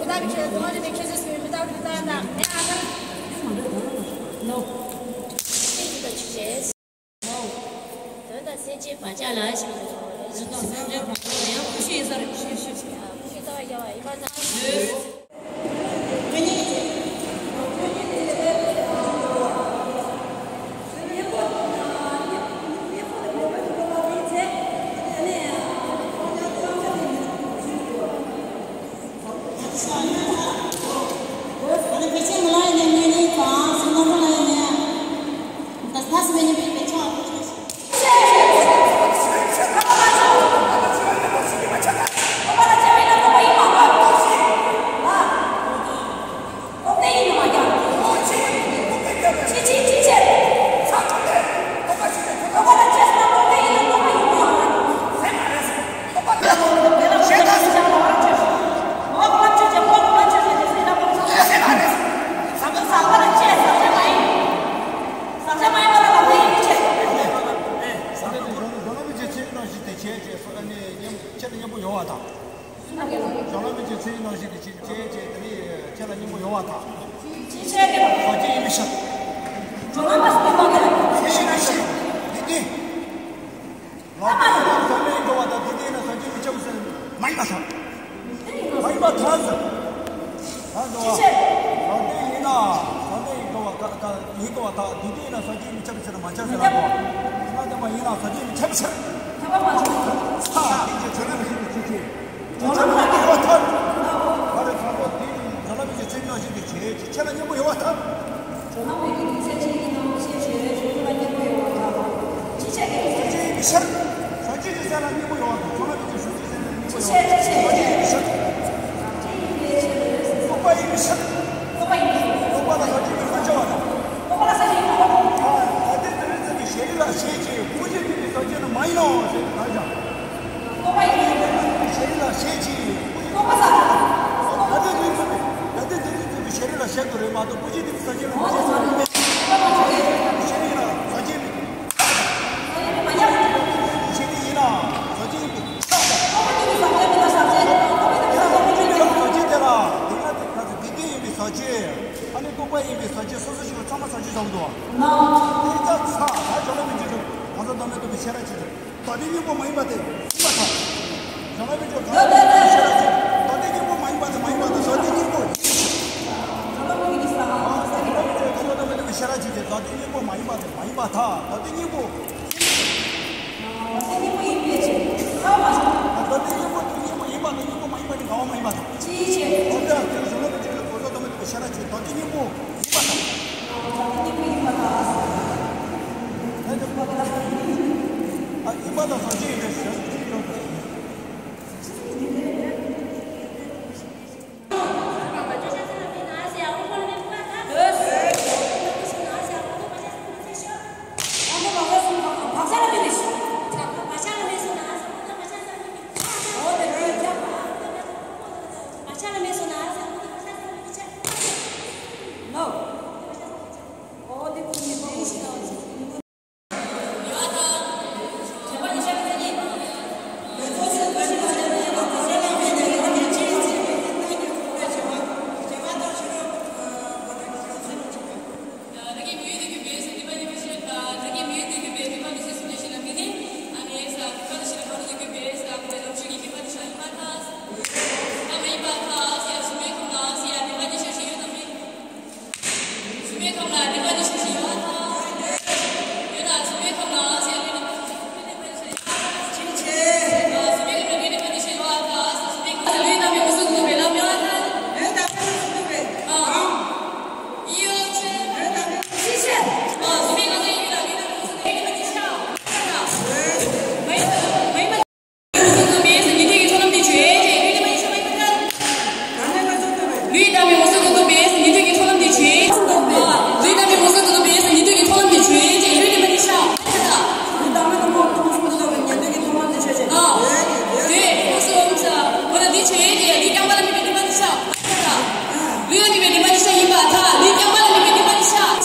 རིགས་པས་སྡུག་བསྔལ་ཆོས་ཅན་ཁྱད་ཆོས་ཀྱི་མི་རྟག་རིགས་པས་རྟག་ཡང་རྟག་མེད་ཨ་ཐལ། ནོ། དོན་དམ་སེམས་ཅན་བག་ཆགས་ལ་ཞེས་པའི་དོན་དམ་སེམས་ཅན་བག་ཆགས་ལ་ཡང་ཁུ་ཤི་ཡིན་ས་རེད། ཁུ་ཤི་ཤི་ཤི། ཁུ་ཤི་ལྟ་བ་རྒྱལ་བ་ཡིན་པར་ཐལ། ཁྱེད་ལ་སྙན་པོ་ཡོང་བ་དང་། གཞུང་ལམ་མི་ཚེའི་ནང་བཞིན་དུ་ཅིག་བྱས་བྱས་དེ་ནི་ཁྱེད་ལ་སྙིང་པོ་ཡོང་བ་དང་། ཅི་བྱས་རེད་པ། བཟོ་བཅོས་ཡིན་པའི་ཕྱིར། གཞུང་ལམ་པ་སུ་ཡིན་པ་རེད། ཡིན་པའི་ཕྱིར། འདི་ནི། ལོག་པའི་ལམ་བཟོ་མེད་འགྲོ་བ་དང་དེ་དེ་ཡིན་ན་བཟོ་བཅོས་མི་ཆོག་ཟེར་མ་ཡིན་པ་དང་། མ་ཡིན་པ་དང་ཟེར། ད་འགྲོ་བ། ཅི་བྱས། བཟོ་བཅོས་ཡིན་ན་བཟོ་བཅོས་ཡིན་འགྲོ་བ་ད་ད་ཡིན་འགྲོ་བ་དང་དེ་དེ་ཡིན་ན་བཟོ་བཅོས་མི་ཆོག་ཟེར་མ་ཆོག་ཟེར་ལ་འགྲོ་བ། ང་དེ་མ་ཡིན་ན་བཟོ་བཅོས་མི་ཆོག་ཟེར། ཁྱབ་པ་མ་བྱུང་། ས་དེ་ཚོ་ཆོས་ལམ་བཞིན་དུ་ཅི་བྱེད། སྦྱོར་ལམ་ལ་སྙོམས་པར་ཐལ། ཨ་རེ་ཚང་པོ་དེ་ནི་སྦྱོར་ལམ་གྱི་ཚེ་ཉོན་ཞིག་གི་བྱེད་ཅིག་ཁྱེད་ལ་སྙོམས་པོ་ཡོང་བ་ཐལ། སྦྱོར་ལམ་གྱི་ཚེ་ཆེན་གྱི་ནང་ཤེས་བྱེད་སྦྱོར་ལམ་ལ་སྙོམས་པོ་ཡོང་བ་ཐལ། ཅི་བྱེད་ཀྱི་ ཤར། ཟག་བཅས་ཀྱི་སེམས་ལ་གཉིས་པོ་ཡོད་པ་དང་། བྱང་ལམ་མི་འཇིགས་ཟག་བཅས་སེམས་ལ་གཉིས་པོ་ཡོད་པ་དང་། ཟག་བཅས་ཡིན་པའི་ཤར། རྟོག་པ་ཡིན་པའི་ཤར། རྟོག་པ་དང་ཟག་བཅས་ཡིན་པའི་ས་བཅད་པ་དང་། རྟོག་པ་ལ་ཟག་བཅས་ཡིན་པ། ཨ། ད་ལྟའི་དེ་རིང་ཙམ་གྱི་ཞལ་རས་ལ་ཞེས་བྱས། ཀུན་གཞི་མཐུན་པའི་ཟག་བཅས་ནི་མ་ཡིན་ནོ་ཞེས་དེ་ལྟར་ཀྱང་། རྟོག་པ་ཡིན་པའི་ཞལ་རས་ལ་ཞེས་བྱས། རྟོག་པ་ཟག་བཅས། ད་ལྟའི་དེ་རིང་ཙམ་གྱི་ད་ལྟའི་དེ་རིང་ཙམ་གྱི་ཞལ་རས་ལ་ཞེས་དུ་རེད་མ་གཏོགས། ཀུན་གཞི་མཐུན་པའི་ཟག་བཅས་ནི་མ་ཡིན་ནོ། ཞལ་རས་ལ་ཟག་བཅས་མེད། ཞེས་ནི་ཡིན་ལ། ཟག་བཅས་ཡིན་པའི་ཆ་དང་། ཟག་བཅས་དེ་ལ་དེ་སྔ་དེ་ཁ་ཚོ་དེ་དོན་ཡིན་པའི་ཟག་བཅས། ཨ་ནི་རྟོག་པ་ཡིན་པའི་ཟག་བཅས། སོ་སོ་ཞིག་ལ་ཚང་མ་ཟག་བཅས་བཟོ་འདུག་བ། དེ་ལྟར་ཚ་ད་བྱང་ལམ་མི་འཇིགས་སུ་གང་ཟག་བདག་མེད་རྟོགས་པའི་ཤེས་རབ་ཅིག་རེད། ད་དེ་གཉིས་པོ་མ་ཡིན་པ་དེ་ཡིན་པར་ཐལ། བྱང་ལམ་མི་འཇིགས་སུ་གང་ཟག་བདག་མེད་རྟོགས་པའི་ཤེས་རབ་ཅིག་ད་དེ་གཉིས་པོ་མ་ཡིན་པ་དེ་མ་ཡིན་པར་ཐལ། ད་དེ་གཉིས་པོ་ཡིན། བྱང་ལམ་མི་འཇིགས་སུ་གང་ཟག་བདག་མེད་རྟོགས་པའི་ཤེས་རབ་ཅིག་རེད། ད་དེ་གཉིས་པོ་མ་ཡིན་པ་དེ་མ་ཡིན་པར་ཐལ། ད་དེ་གཉིས་པོ། ད་ལྟའི་སྙིང་པོ་ཡིན་པའི་ཕྱིར། ད་ལྟའི་སྙིང་པོ་དེ་སྙིང་པོ་ཡིན་པ་དང་སྙིང་པོ་མ་ཡིན་པ་ནི་འགལ་བ་མ་ཡིན་པ་དང་། ཅིའི་ཕྱིར། འོ་དེ་ཡང་དེ་ནི་བྱང་ལམ་མི་འཇིགས་སུ་གང་ཟག་བདག་མེད་རྟོགས་པའི་ཤེས་རབ་ཅིག་ད་ལྟའི་སྙིང་པོ་ཡིན་པར་ཐལ། ད་ལྟའི་སྙིང་པོ་ཡིན་པར་ཐལ། ད་དེ་ཡིན་པར་ཐལ། ཨ། ཡིན་པ་དང་ཟག་བཅས་ཡིན་པའི་ཕྱིར། ལུས་དང་མི་མངོན་སུམ་དུ་རྟོགས་པའི་ཉན་ཐོས་ཀྱི་ཚོགས་ལམ་དེ་བརྗོད་ཅིང་། ལུས་དང་མི་མངོན་སུམ་དུ་རྟོགས་པའི་ཉན་ཐོས་ཀྱི་ཚོགས་ལམ་དེ་བརྗོད་ཅིང་། ལུས་དང་མི་མངོན་སུམ་དུ་རྟོགས་པའི་ཉན་ཐོས་ཀྱི་ཚོགས་ལམ་དེ་བརྗོད་ཅིང་། ལུས་ནི་མ་ནི་ཤ། ལུས་དང་མི་མངོན་སུམ་དུ་རྟོགས་པའི་ཉན་ཐོས་ཀྱི་ཚོགས་ལམ་དེ་བརྗོད་ཅིང་། ཨ། བརྗོད། ཁོ་སོ་ཨོམ་ས། འོ་ན་འདི་བརྗོད་ཅིང་། ལུས་རྐྱང་པ་ལ་དམིགས་པའི་ནི་མ་ནི་ཤ། ལུས་ལ་དམིགས་པའི་ནི་མ་ནི་ཤ་ཡིན་པར་ཐལ། ལུས་རྐྱང་པ་ལ་དམིགས་པའི་ནི་མ་ནི་ཤ།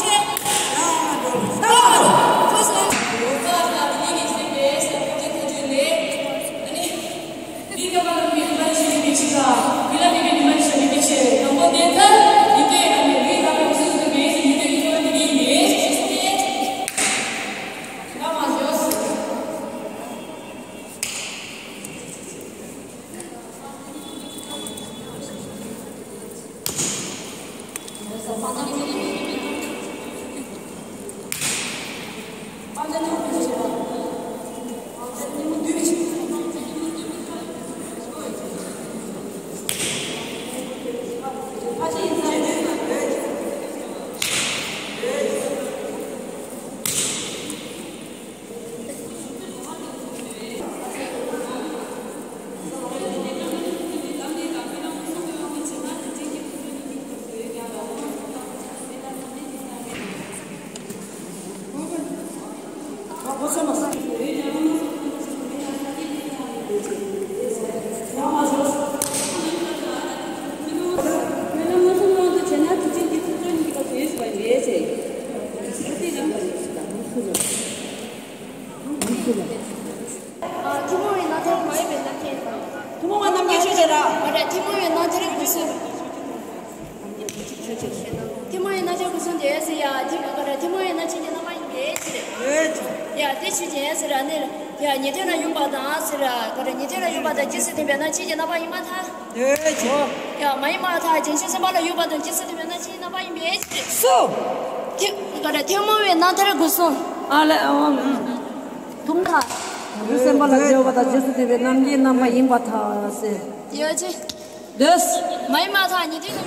ཁོ་སོ་ཨོམ་ས། ཐུན་མོང་བའི་རྣམ་ཐར་མ་ཡིན་པའི་རྣམ་མཁྱེན་དང་། ཐུན་མོང་བའི་རྣམ་མཁྱེན་ཆོས་ཅན་ར། མ་རེད། ཐུན་མོང་བའི་རྣམ་ཐར་དགུ་གསུམ། ཐུན་མོང་བའི་རྣམ་ཐར་དགུ་གསུམ་དེ་ཟེར་ཡ། དེ་མ་ག་རེ། ཐུན་མོང་བའི་རྣམ་མཁྱེན་གྱི་རྣམ་པ་ཡིན་པའི་ཕྱིར། ཡ་དེ་ཆོས་ཅན་ཟེར་ར་ནི། ཡ་ཉན་ཐོས་ལ་ཡོད་པ་དང་ཟེར་ར་ག་རེ། ཉན་ཐོས་ལ་ཡོད་པ་དང་རྗེས་སུ་མཐུན་པའི་རྣམ་མཁྱེན་གྱི་རྣམ་པ་ཡིན་པར་ཐལ། ཡ་མ་ཡིན་པར་ཐལ། བྱང་ཆུབ་སེམས་དཔའ་ལ་ཡོད་པ་དང་རྗེས་སུ་མཐུན་པའི་རྣམ་མཁྱེན་གྱི་རྣམ་པ་ཡིན་པའི་ཕྱིར། སོ། དེ་ག་རེ། ཐུན་མོང་བའི་རྣམ་ཐར་དགུ་གསུམ། ཨ་ལས། ཨ། ཐུང་ཐ། བྱང་ཆུབ་སེམས་དཔའ་ལ་སྦྱོར་བ་དང་རྗེས་སུ་མཐུན་པའི་རྣམ་མཁྱེན་རྣམ་པ་ཡིན་པར་ཐལ་ཟེར། ཡོད་ཅེ། འདོད། མ་ཡིན་པར་ཐལ། ཉན་ཐོས་ལ།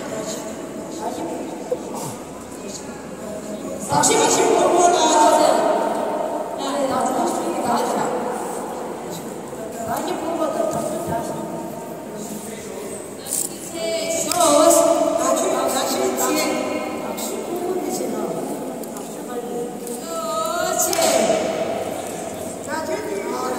ཟག་ཤེས་མ་ཤེས་ཀུན་རྨོངས་ལ་ཟེར། ཡ་ཡ་ཟག་ཤེས་ཀྱི་བདག་ཅག་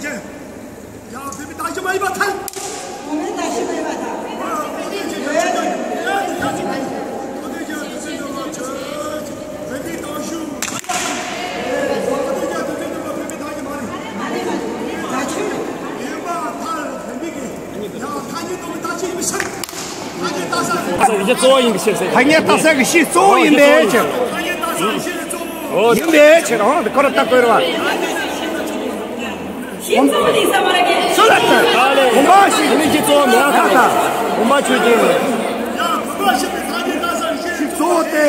ཆེ་ཆེ། ཡང་བོད་མི་དག་ཞིག་མ་ཡིན་པར་ཐལ། བོད་མི་དག་ཞིག་མ་ཡིན་པར་ཐལ། ཐ་སྙད་བཏགས་ས་གི་གཞི་གཙོ་བོ་ཡིན་པའི་ཕྱིར། ཐ་སྙད་བཏགས་ས་གི་གཞི་གཙོ་བོ་ཡིན་པའི་ཕྱིར། ཡིན་པའི་ཕྱིར། འོ་དེ་ཁོ་ར་ལྟ་དགོས་རེད་བ། གཞི་གཙོ་བོ་དེ་ས་མ་ར་གི། སུ་ལ་ལྟ། བུམ་པ་ཞིག་ནི་གཞི་གཙོ་བོ་མེད་ད། བུམ་པ་ཆོས་ཅན། གཞི་གཙོ་བོ་སྟེ།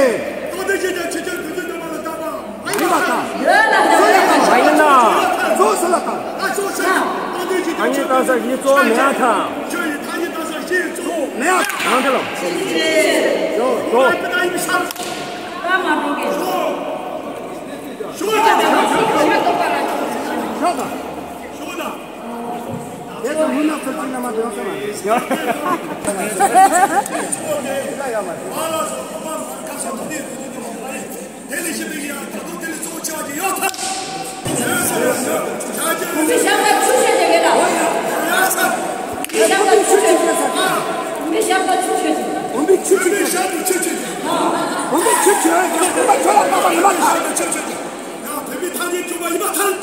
ཡིན་པ་དང་། སུ་ལ་ལྟ། མ་ཡིན་ན། གཙོ་བོ་སུ་ལ་ལྟ། ཐ་སྙད་བཏགས་ས་གཞི་གཙོ་བོ་མེད་ད། མེད་ཡ། ཡང་དེ་ལ། ཞོག་ཞོག་དེ་ལས་གཞན་པའི་ཡང་ད་དུང་དེ་ལས་གཙོ་བོ་ཆེ་བ་ཅིག་ཡོད་ཐལ། བུམ་པའི་ཞབས་ལ་ཆུ་ཆོད་ཅིག་ཡོད་ལ། བུམ་པའི་ཞབས་ལ་ཆུ་ཆོད་ཅིག་ཡོད་ལ། བུམ་པའི་ཞབས་ལ་ཆུ་ཆོད་ཅིག་བུམ་པའི་ཆུ་ཆོད་ཅིག་བུམ་པའི་ཆུ་ཆོད་ཅིག་བུམ་པ་ཁྱོད་ལ་བཏགས་པ་ཉི་མ་ཐལ། ཡང་བུད་མེད་ཐ་སྙད་བཅུ་པ་ཡིན་པར་ཐལ།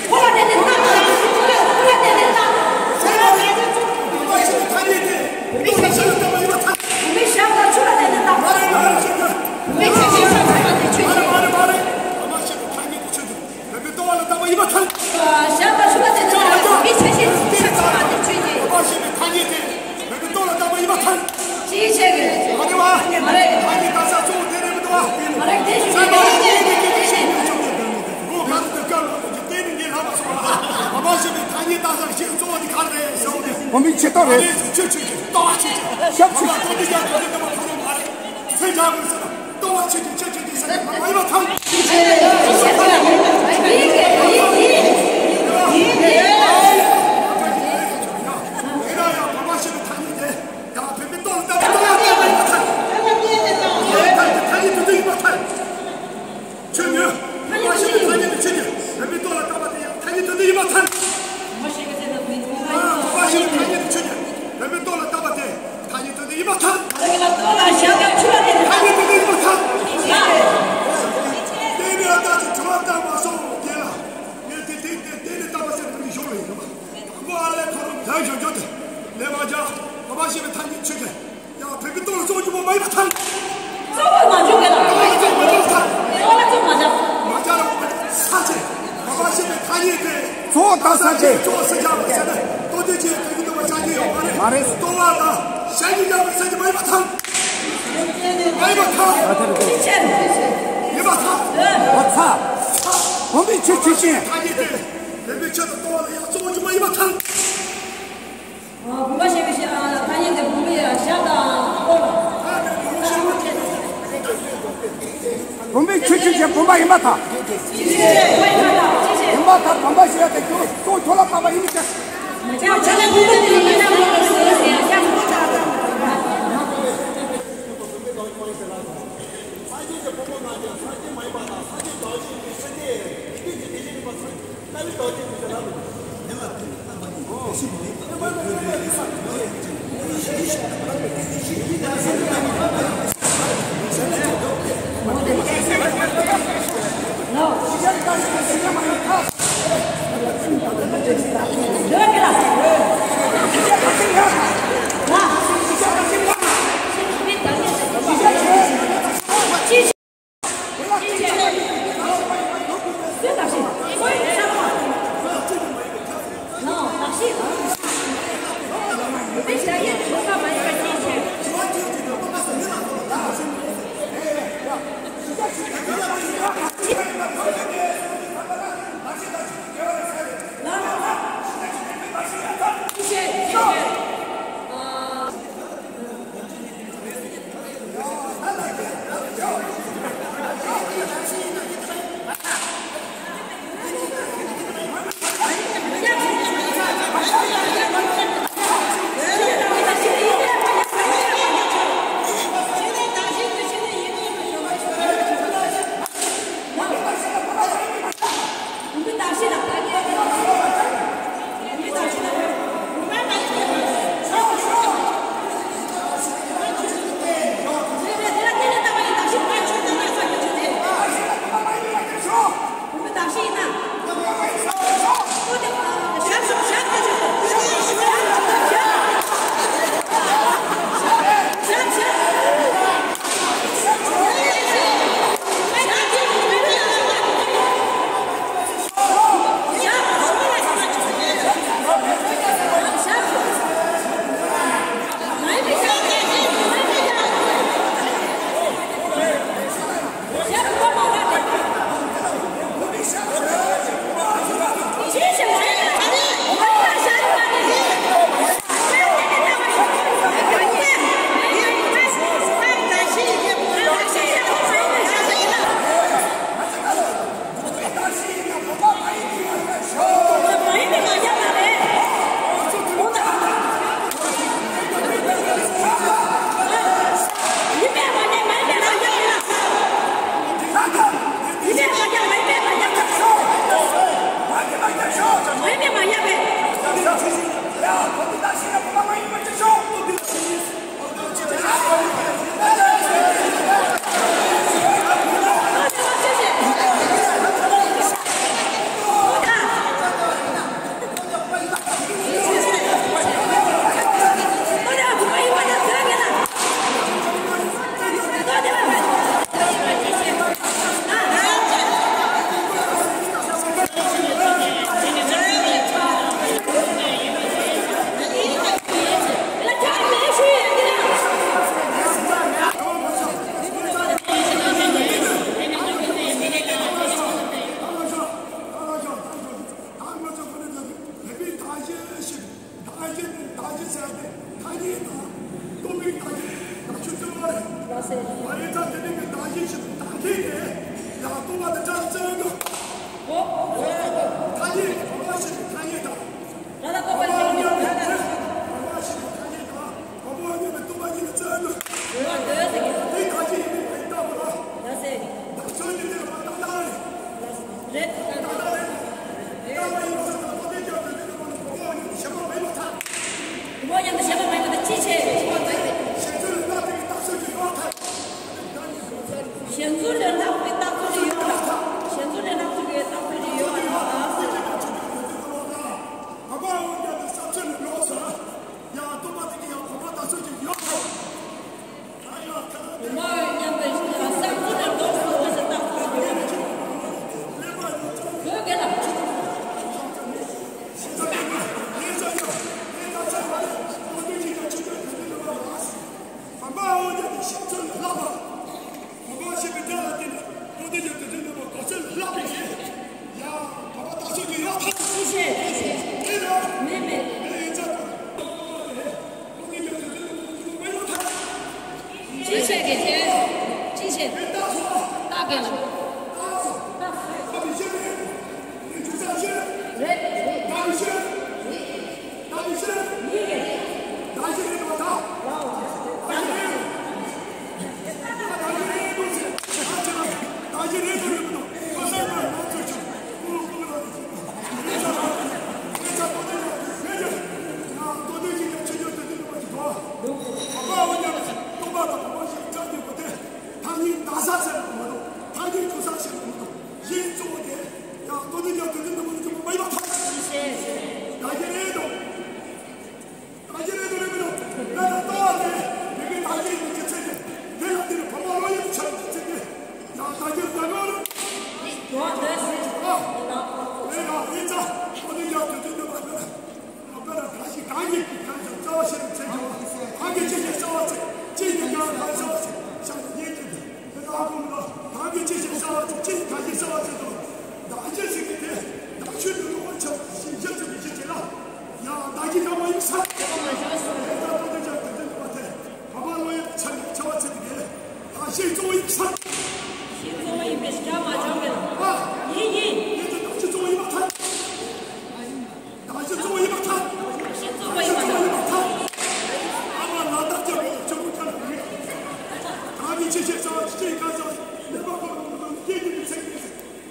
ཁོ་ལ་བརྟེན་ནས་བཏགས། ཁོ་ལ་ཁོ་ལ་བརྟེན་ནས་བཏགས། ཁོ་ལ་བརྟེན་ནས་བཏགས། བུད་མེད་ཞབས་ལ་ཆུ་ཆོད་ཅིག་བུད་མེད་ཞབས་ལ་ཆུ་ལ་བརྟེན་ནས་བཏགས། བུད་མེད་ཞབས་ལ་ཆུ་ལ་བརྟེན་ནས་བཏགས། བུད་མེད་ཞབས་ལ་ཆུ་ལ་བརྟེན་ནས་ཆོས་ཅན། མ་རེད་མ་རེད། བུད་མེད་ལྟོ་བ་ལ་བཏགས་པ་ཡིན་པར་ཐལ། ཞབས་ལ་ཆུ་ལ་བརྟེན་ནས་བཏགས། བུད་མེད་ཞབས་ལ་ཆུ་ལ་བརྟེན་ནས་ཆོས་ཅན། བུད་མེད་ལྟོ་བ་ལ་བཏགས་པ་ཡིན་པར་ཐལ། ཅི་བྱེད་ཀྱི་རེད། མ་རེད་བ། མ་རེད། ཁ་སང་ཞིག་གཙོ་བོ་དེ་ག་རེ་རེད་ཟེར་བ་དེ། དགོན་པའི་ཆེ་ཐོག་རེད། ཆོས་ཆོས་ཆོས་ལྟ་བ་ཆོས་ཆོས། ཞབས་ཕྱི། ཁོ་དེ་ཀྱང་ག་རེ་ལྟ་བ་ཁོ་རང་མ་རེད། ཚེ་འཇགས་དགོས་ཟེར་ན་ལྟ་བ་ཆོས་ཆོས་ཆོས་ཆོས་དེ་ཟེར་ན་མ་ཡིན་པ་ཐང་། ཡིན་ན་ཡང་བོད་པ་ཞིག་གི་ཐ་སྙད་དེ་ཡང་བོད་པའི་ལྟོ་ལ་བཏབ་པའི་ལྟ་བ་ཡིན་པ་ཐང་། ཐ་སྙད་དེ་ཐ་སྙད་དེ་དེ་ཡིན་པ་ཐང་། ཆོས་ཉིད། ཐ་སྙད་ཐ་སྙད་དེ་ཆོས་ཉིད། བོད་པའི་ལྟོ་ལ་བཏབ་པ་དེ་ཡང་ཐ་སྙད་དེ་དེ་ཡིན་པ་ཐང་། བོད་པ་ཞིག་ཐ་སྙད་དེ་ཆོས་ཉིད། བོད་པའི་ལྟོ་ལ་བཏབ་པ་དེ་ཐ་སྙད་དེ་དེ་ཡིན་པ་ཐང་། ཐ་སྙད་དེ་དེ་ཡིན་པ་ཐང་། དེ་ནས་ཨ་ཏག་ཅིག་དྲི་བ་བཏང་མ་སོང་རྒན་ལགས། ངས་དེ་དེ་དེ་དེ་ནས་བཏབ་པ་ཟེར་ནས་མི་ཤོར་ལ་ཡིན་པ། ཁོ་ཨ་ལས་ཁོ་རང་ལས་བྱུང་རྒྱུ་དེ་ལས་མ་བྱ། བོད་པ་ཞིག་ཐ་སྙད་ཆོས་ཉིད། ཡང་བོད་པའི་ལྟོ་ལ་བཙོང་རྒྱུ་མ་ཡིན་པ་ཐང་། གཙོ་བོ་མ་འཇོག་གི་ལ། ལྟོ་ལ་བཙོང་མ་འཇོག་ཐང་། ལྟོ་ལ་བཙོང་མ་འཇོག་མ་འཇོག་ར་ས་ཆེ། བོད་པ་ཞིག་ཐ་སྙད་དེ། གཙོ་བོ་དང་ས་ཆེ། གཙོ་བོ་ས་ཆ་བ་ཟེར་ན་ལྟོ་ལྡན་གྱི་བོད་ཀྱི་ལྟོ་བ་ཆགས་ཀྱི་ཡོད་མ་རེད། མ་རེད། ལྟོ་བ་དང་ཞ་ཡི་ཡག་པའི་ས་ཆ་མ་ཡིན་པ་ཐང་། མ་ཡིན་པ་ཐང་། ཡིན་པ་ཐང་། ཨ་ཚ། དགོན་པའི་ཆོས་ཆོས་ཅན། ཐ་སྙད་དེ་བོད་པའི་ཆོས་དང་ལྟོ་བ་ལ་ཡང་གཙོ་བོ་ཅིག་མ་ཡིན་པ་ཐང་། བུམ་པ་ཞེས་པའི་ཐ་སྙད་དེ་བུམ་པའི་ཞྭ་དང་ཨོ་ལ། བུམ་པའི་ཆོས་ཆོས་ཅན་བུམ་པ་ཡིན་པ་དང་། ཡིན་པ་དང་བུམ་པ་ཞེས་པ་དེ་ཁྱོད་གཙོ་བོ་ཁྱོད་ལ་བབས་པ་ཡིན་ཀྱང་། ཐ་སྙད་དང་། སྟོང་པའི་བདག་ཉིད་ནང་ཆོས་ཅན་མ་རེད། ལགས་སེ། མ་རེད་ད་དེ་ནི་བདག་ཉིད་ཞིག་བདག་ཉིད་དེ་ཡང་སྟོང་པ་དེ་ཅང་བཙལ་འདུག་ཨོ། ཐ་སྙད་དང་བ་ཞིག་གི་ཐ་སྙད་དང་། ད་ལྟ་སྟོང་པ་ཞིག་གི་ཐ་སྙད་དང་། བ་ཞིག་གི་ཐ་སྙད་དང་། བ་མོ་ཉམས་པའི་སྟོང་པ་ཉིད་ལ་བཙལ་འདུག་འོ་འདོད་ཟེར་གི། དེ་བདག་ཉིད་ཡིན་པའི་བརྟག་པ་ལ། ལགས་སེ། བདག་ཆོས་ཉིད་དེ་ལ་མ་བརྟག་ན་རེད། རེད། བུ་མོ་མཉམ་དུ་བྱེད་པ་མ་ཡིན་པ་ཅི་བྱེད། གཞན་ཚུལ་ལས་ལྷག་པའི་བརྟག་ཚུལ་ཅིག་ཡོད་ཐལ། གཞན་ཚུལ་ལས་ལྷག་པའི་བརྟག་ཚུལ་ཅིག་ཡོད་ཐལ། གཞན་ཚུལ་ལས་ལྷག་པའི་བརྟག་ཚུལ་ཅིག་ཡོད་ཐལ། ཡང་སྟོང་པ་དེ་གི་ཡང་གོང་མ་བརྟག་ཚུལ་ཅིག་ཡོད་ཐལ། མ་ཡང་ཁ་ནས་བསམ་ཚུལ་ལས་ལོགས་སུ་འོང་ཟེར་བརྟག་ཚུལ་ཡོད། བོད་དགེ་ལགས། བམ་པ་འོ་ཡ་དེ་ཤིང་ཚུལ་ལ་བསླབ་པ། བམ་པ་ཞེས་པའི་སྒྲ་ལ་བརྟེན་ནས་ཐོག་མཐའ་ཡང་དོན་དུ་ནུས་པ་གོ་ཚུལ་ལ་བསླབ་པའི་ཡིན། ཡ། བམ་པ་བརྟག་ཚུལ་གྱི་ཡོད་ཐལ། ཅི་བྱེད་ཅི་བྱེད། མེད་མེད། མེད་ཡིན་ཚ། ཅི་བྱེད་ཀྱི་ཅི། ཅི་བྱེད། བརྟག་གི་ལ། རེད། ཐག་ཉེ་ཟླ་ས་ཟེར་བ་མ་གཏོགས་ཐག་ཉེ་ཁུ་ས་ཟེར་བ་མ་གཏོགས་གཞན་གཙོ་བོ་དེ་ཡང་ལྟོ་ལྡན་ཡང་དོན་ལྡན་མ་ནུ་ཅུང་མ་ཡིན་པ་ཐག་ཉེ་ཟླ་ས་ཟེར་བ་མ་གཏོགས་ཐག་ཉེ་རེད་དོ། ཐག་ཉེ་རེད་དོ་རེད་མི་འདུག་ང་ལ་ལྟ་བ་དེ་མི་མི་ཐག་ཉེ་ཡིན་གྱི་ཚེ་དེ་དེ་ལ་དེ་ནི་བུ་མོ་བློ་ཡིད་ཆགས་ཀྱི་ཚེ་དེ་ཡང་ཐག་ཉེ་ཟླ་གོ་རེད། ཡོད་དེ་ཟེར་གྱི་ཨ། རེད་ཡ་རེད་ཙ་ལྟོ་ལྡན་ཡང་དོན་ལྡན་མ་ནུ། དཔེར་ན་གང་ཞིག་གང་གིས་གང་ཞིག་རྩ་བ་ཤེས་པའི་ཚེ་ཀྱང་། གང་གིས་ཅི་ཞིག་རྩ་བ་ཚེ། ཅི་ཡིན་ཀྱང་གང་རྩ་བ་ཚེ། ཤ་ནི་ཉེ་གི་དེ་ལ་ཀུན་ལ་གང་གིས་ཅི་ཞིག་རྩ་བ་ཚེ། ཅི་ཡིན་གང་ཞིག་རྩ་བ་ཚེ་དང་། བདག་ཅི་ཞིག་གི་དེ་བདག་ཆོས་ཀྱི་ལུང་བ་ཆགས་ཤིང་ཞེན་ཚུལ་གྱི་ཕྱིར་དེ་ལ་ཡང་བདག་གི་ཀ་མ་ཡིན་ས། དེ་ལ་ཀུན་ལ་ཅང་དེ་དོན་པ་དེ་བ་མ་ལོ་ཡང་ཆ་ནས་ཆ་བ་ཚེ་དེ་གས་བདག་ཤེས་གཙོ་བོ་ཡིན་ས། ཤེས་གཙོ་བོ་ཡིན་པའི་ཀ་མ་བྱང་མེད། ཡིན་ཡིན། ཡིན་དེ་བདག་ཤེས་གཙོ་བོ་ཡིན་པ་ཐལ། བདག་གཞི་གཙོ་བོ་ཡིན་པར་ཐལ། བདག་གཞི་གཙོ་བོ་ཡིན་པར་ཐལ། ཨ་མ་ལ་དྭགས་ཀྱང་མི་ཆོག་ཆོག་ཁ་ལ་མི། བདག་གི་ཆེ་ཆེ་རྩ་བ་ཆེ་ཆེ་ཁ་རྩ་བ་ནད་པ་ཁོ་ན་མི་ཁོ་ན་སྐྱེ་རྒྱུ་མི་ཚེ་གི་ཚེ་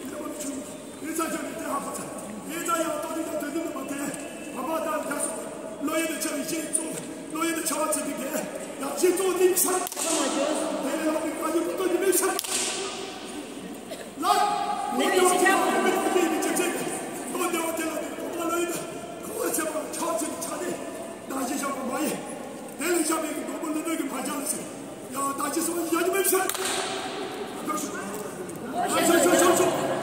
ནད་པ་མི་ཆུང་། ཡིན་ཚ་ཆོག་ནི་དེ་ཧ་གོ་ཚ། ཡིན་ཚ་ཡང་ཏོག་ནི་ཡང་དོན་དུ་ནུས་པ་དེ་བ་མ་དང་རྒྱ་སོ། བློ་ཡིན་དུ་ཆ་བའི་ཤེས་གཙོ། བློ་ཡིན་དུ་ཆ་བ་ཚེ་དེ་གས་ཡང་ཤེས་གཙོ་དེ་ཡིན་ས། དེ་ལས་ལ་མི་ཁ་ཉིན་པོ་ཏོག་ནི་མེད་ས། ལགས། ལས་མི་ཆེ་ཁྱབ་པ་མི་ཐུབ་ཀྱི་མི་ཆེ་ཆེ། ལོ་བདེ་བ་དེ་ལ་དེ་གོ་པ་ལོ་ཡིན་ན་གོ་བ་ཆེ་བ་ཆགས་ཆེ་ཆགས་ཏེ་བདག་གཞི་བཞག་པ་མ་ཡིན། དེ་ལས་བཞག་པའི་གི་གོ་པ་ལོ་ལོ་གི་མ་ཆགས་ལ་ཟེར། ཡང་བདག་གཞི་སོང་ཡ་གི་མེད་ཟེར། ཨ་ཁ་ཤོ། ཨ་ཤོ་ཤོ་ཤོ་ཤོ།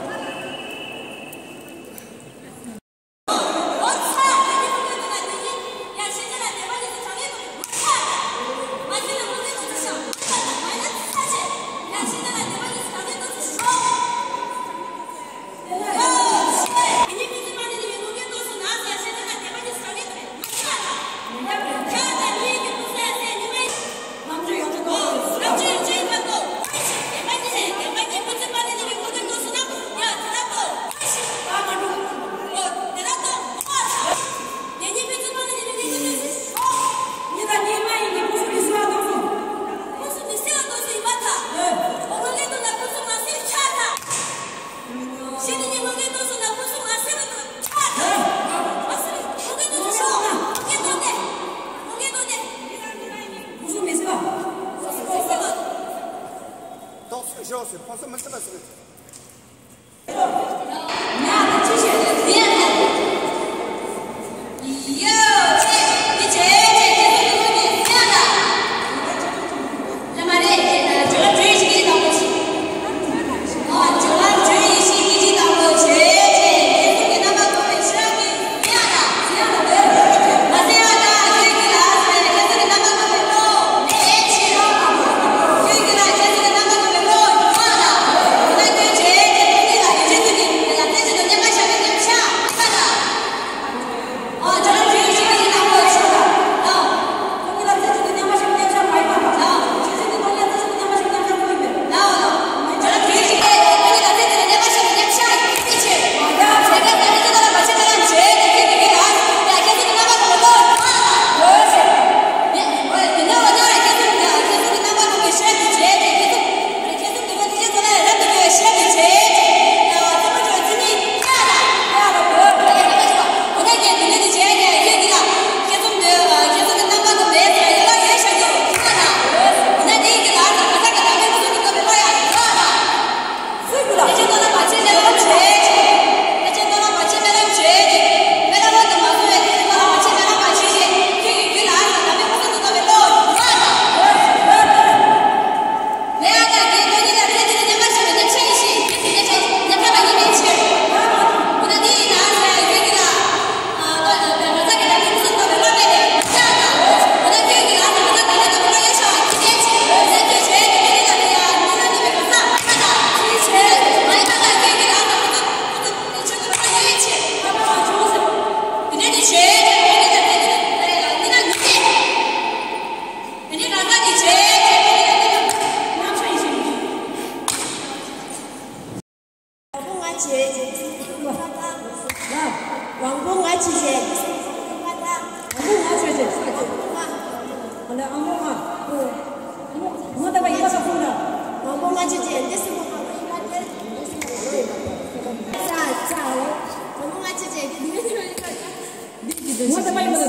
ངོ་དེ་མ་ཡིན་པ་ལ་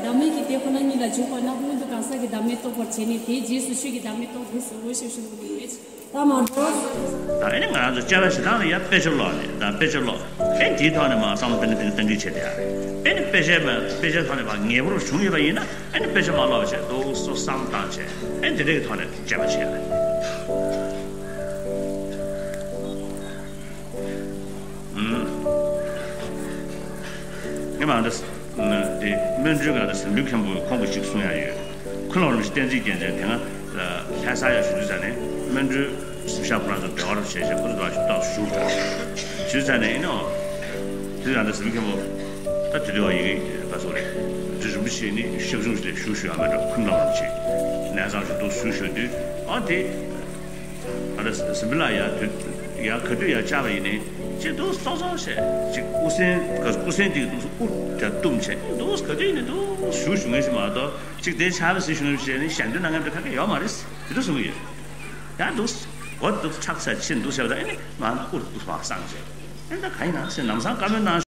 འདོད། བདག་མེད་ཀྱི་དེ་ཁོ་ན་ཉིད་ལ་འཇུག་པ་ན་སྔོན་དུ་གང་ཟག་གི་བདག་མེད་རྟོགས་པར་བྱས་ནས་དེའི་རྗེས་སུ་ཆོས་ཀྱི་བདག་མེད་རྟོགས་དགོས་སོ་ཞེས་ཞུ་བ་ཡིན། ད་མ་འགྲོ། ད་ཨེ་ནི་ང་རང་ཚོ་དཔྱད་པ་ཞེ་དྲག་ལ་ཡ་དཔེ་ཆ་ཀློག་ནས་ད་དཔེ་ཆ་ཀློག་ཨེ་དེའི་ཐོག་ནས་མ་བསམ་བློ་གཏང་གི་གཏང་གི་བྱེད་དེ་ཨེ་ནི་དཔེ་ཆའི་མ་དཔེ་ཆའི་ཐོག་ནས་མ་ངེས་པར་བྱུང་ཡོད་པ་ཡིན་ན་ཨེ་ནི་དཔེ་ཆ་མ་ཀློག་བྱས་འདུག་སོ་བསམ་བཏང་བྱས་ཨེ་འདི་འདྲའི་ཐོག་ནས་དཔྱད་པ་བྱེད་ཡ་རེད། ངས་མ་འདི་དེ་སྨིན་གྲོལ་ག་ད་ཟིན་པའི་མཁན་པོ་ཁོང་གི་ཅིག་གསུང་ཡ་ཡོད། ཁོ་ལ་རིན་པོ་ཆེ་བསྟན་འཛིན་རྒྱལ་མཚན་དེ་སྔ་ལྷ་ས་ཡ་ཞུ་དུས་ཙ་ནས་སྨིན་གྲོལ་གཟིམ་ཤག་ཁོ་རང་ཚོ་འབྲེལ་བ་རོགས་བྱས་བྱས་ཁོ་ཚོ་ལ་ཞུ་ཏོག་ཞུ་ད་ཞུ་ཙ་ནས་ཨེ་ནོ། དུས་ཙ་ནས་ཟིན་པའི་མཁན་པོ་ད་དུས་དེ་བ་ཡི་གེ་ག་ཚོད་རེད། དུས་རིན་པོ་ཆེ་ནི་ཤབ་ཆུང་ཞིག་ལས་ཞུ་ཞུ་ཡ་མེད་འགྲོ་ཁོ་ལ་རིན་པོ་ཆེ་ནས་ཙང་ཞུ་ཏོག་ཞུ་ཞུ་དུས་ཨ་དེ། ཨ་ད་སིམ་པི་ལ་ཡ་དུས་ཡ་ག་དུས་ཡ་བཅར་བ་ཡིན་ནའི་ཅི་འདུག་ཙོག་ཙོག་བྱས་ཅིག་དབུ་སེམས་ག་དབུ་སེམས་དེ་འདུག་དབུ་དེ་བཏུམ་བྱས་འདུག་ག་དུས་ཡིན་ནའི་འདུག་ཞུ་ཞུ་མཁན་ཞིག་མ་གཏོགས་ཅིག་དེ་ཆར་པ་སེ་ཞུ་ནས་བྱས་ནས་ཞལ་འདོན་གནང་མཁན་དེ་ག་གེ་ཡོད་མ་རེད་དེ་འདྲ་གསུང་གི་ཡོད། ཡ་འདུག་གོ་འདུག་ཁྲག་ཚ་ཕྱིན་འདུག་བྱས་པ་དང་ཨེ་ནི་མ་དབུ་དུ་མ་སངས་བྱས་ཨེ་ད་ག་ཡིན་ན་སེ་ལམ་སང་བཀའ་མོལ་གནང་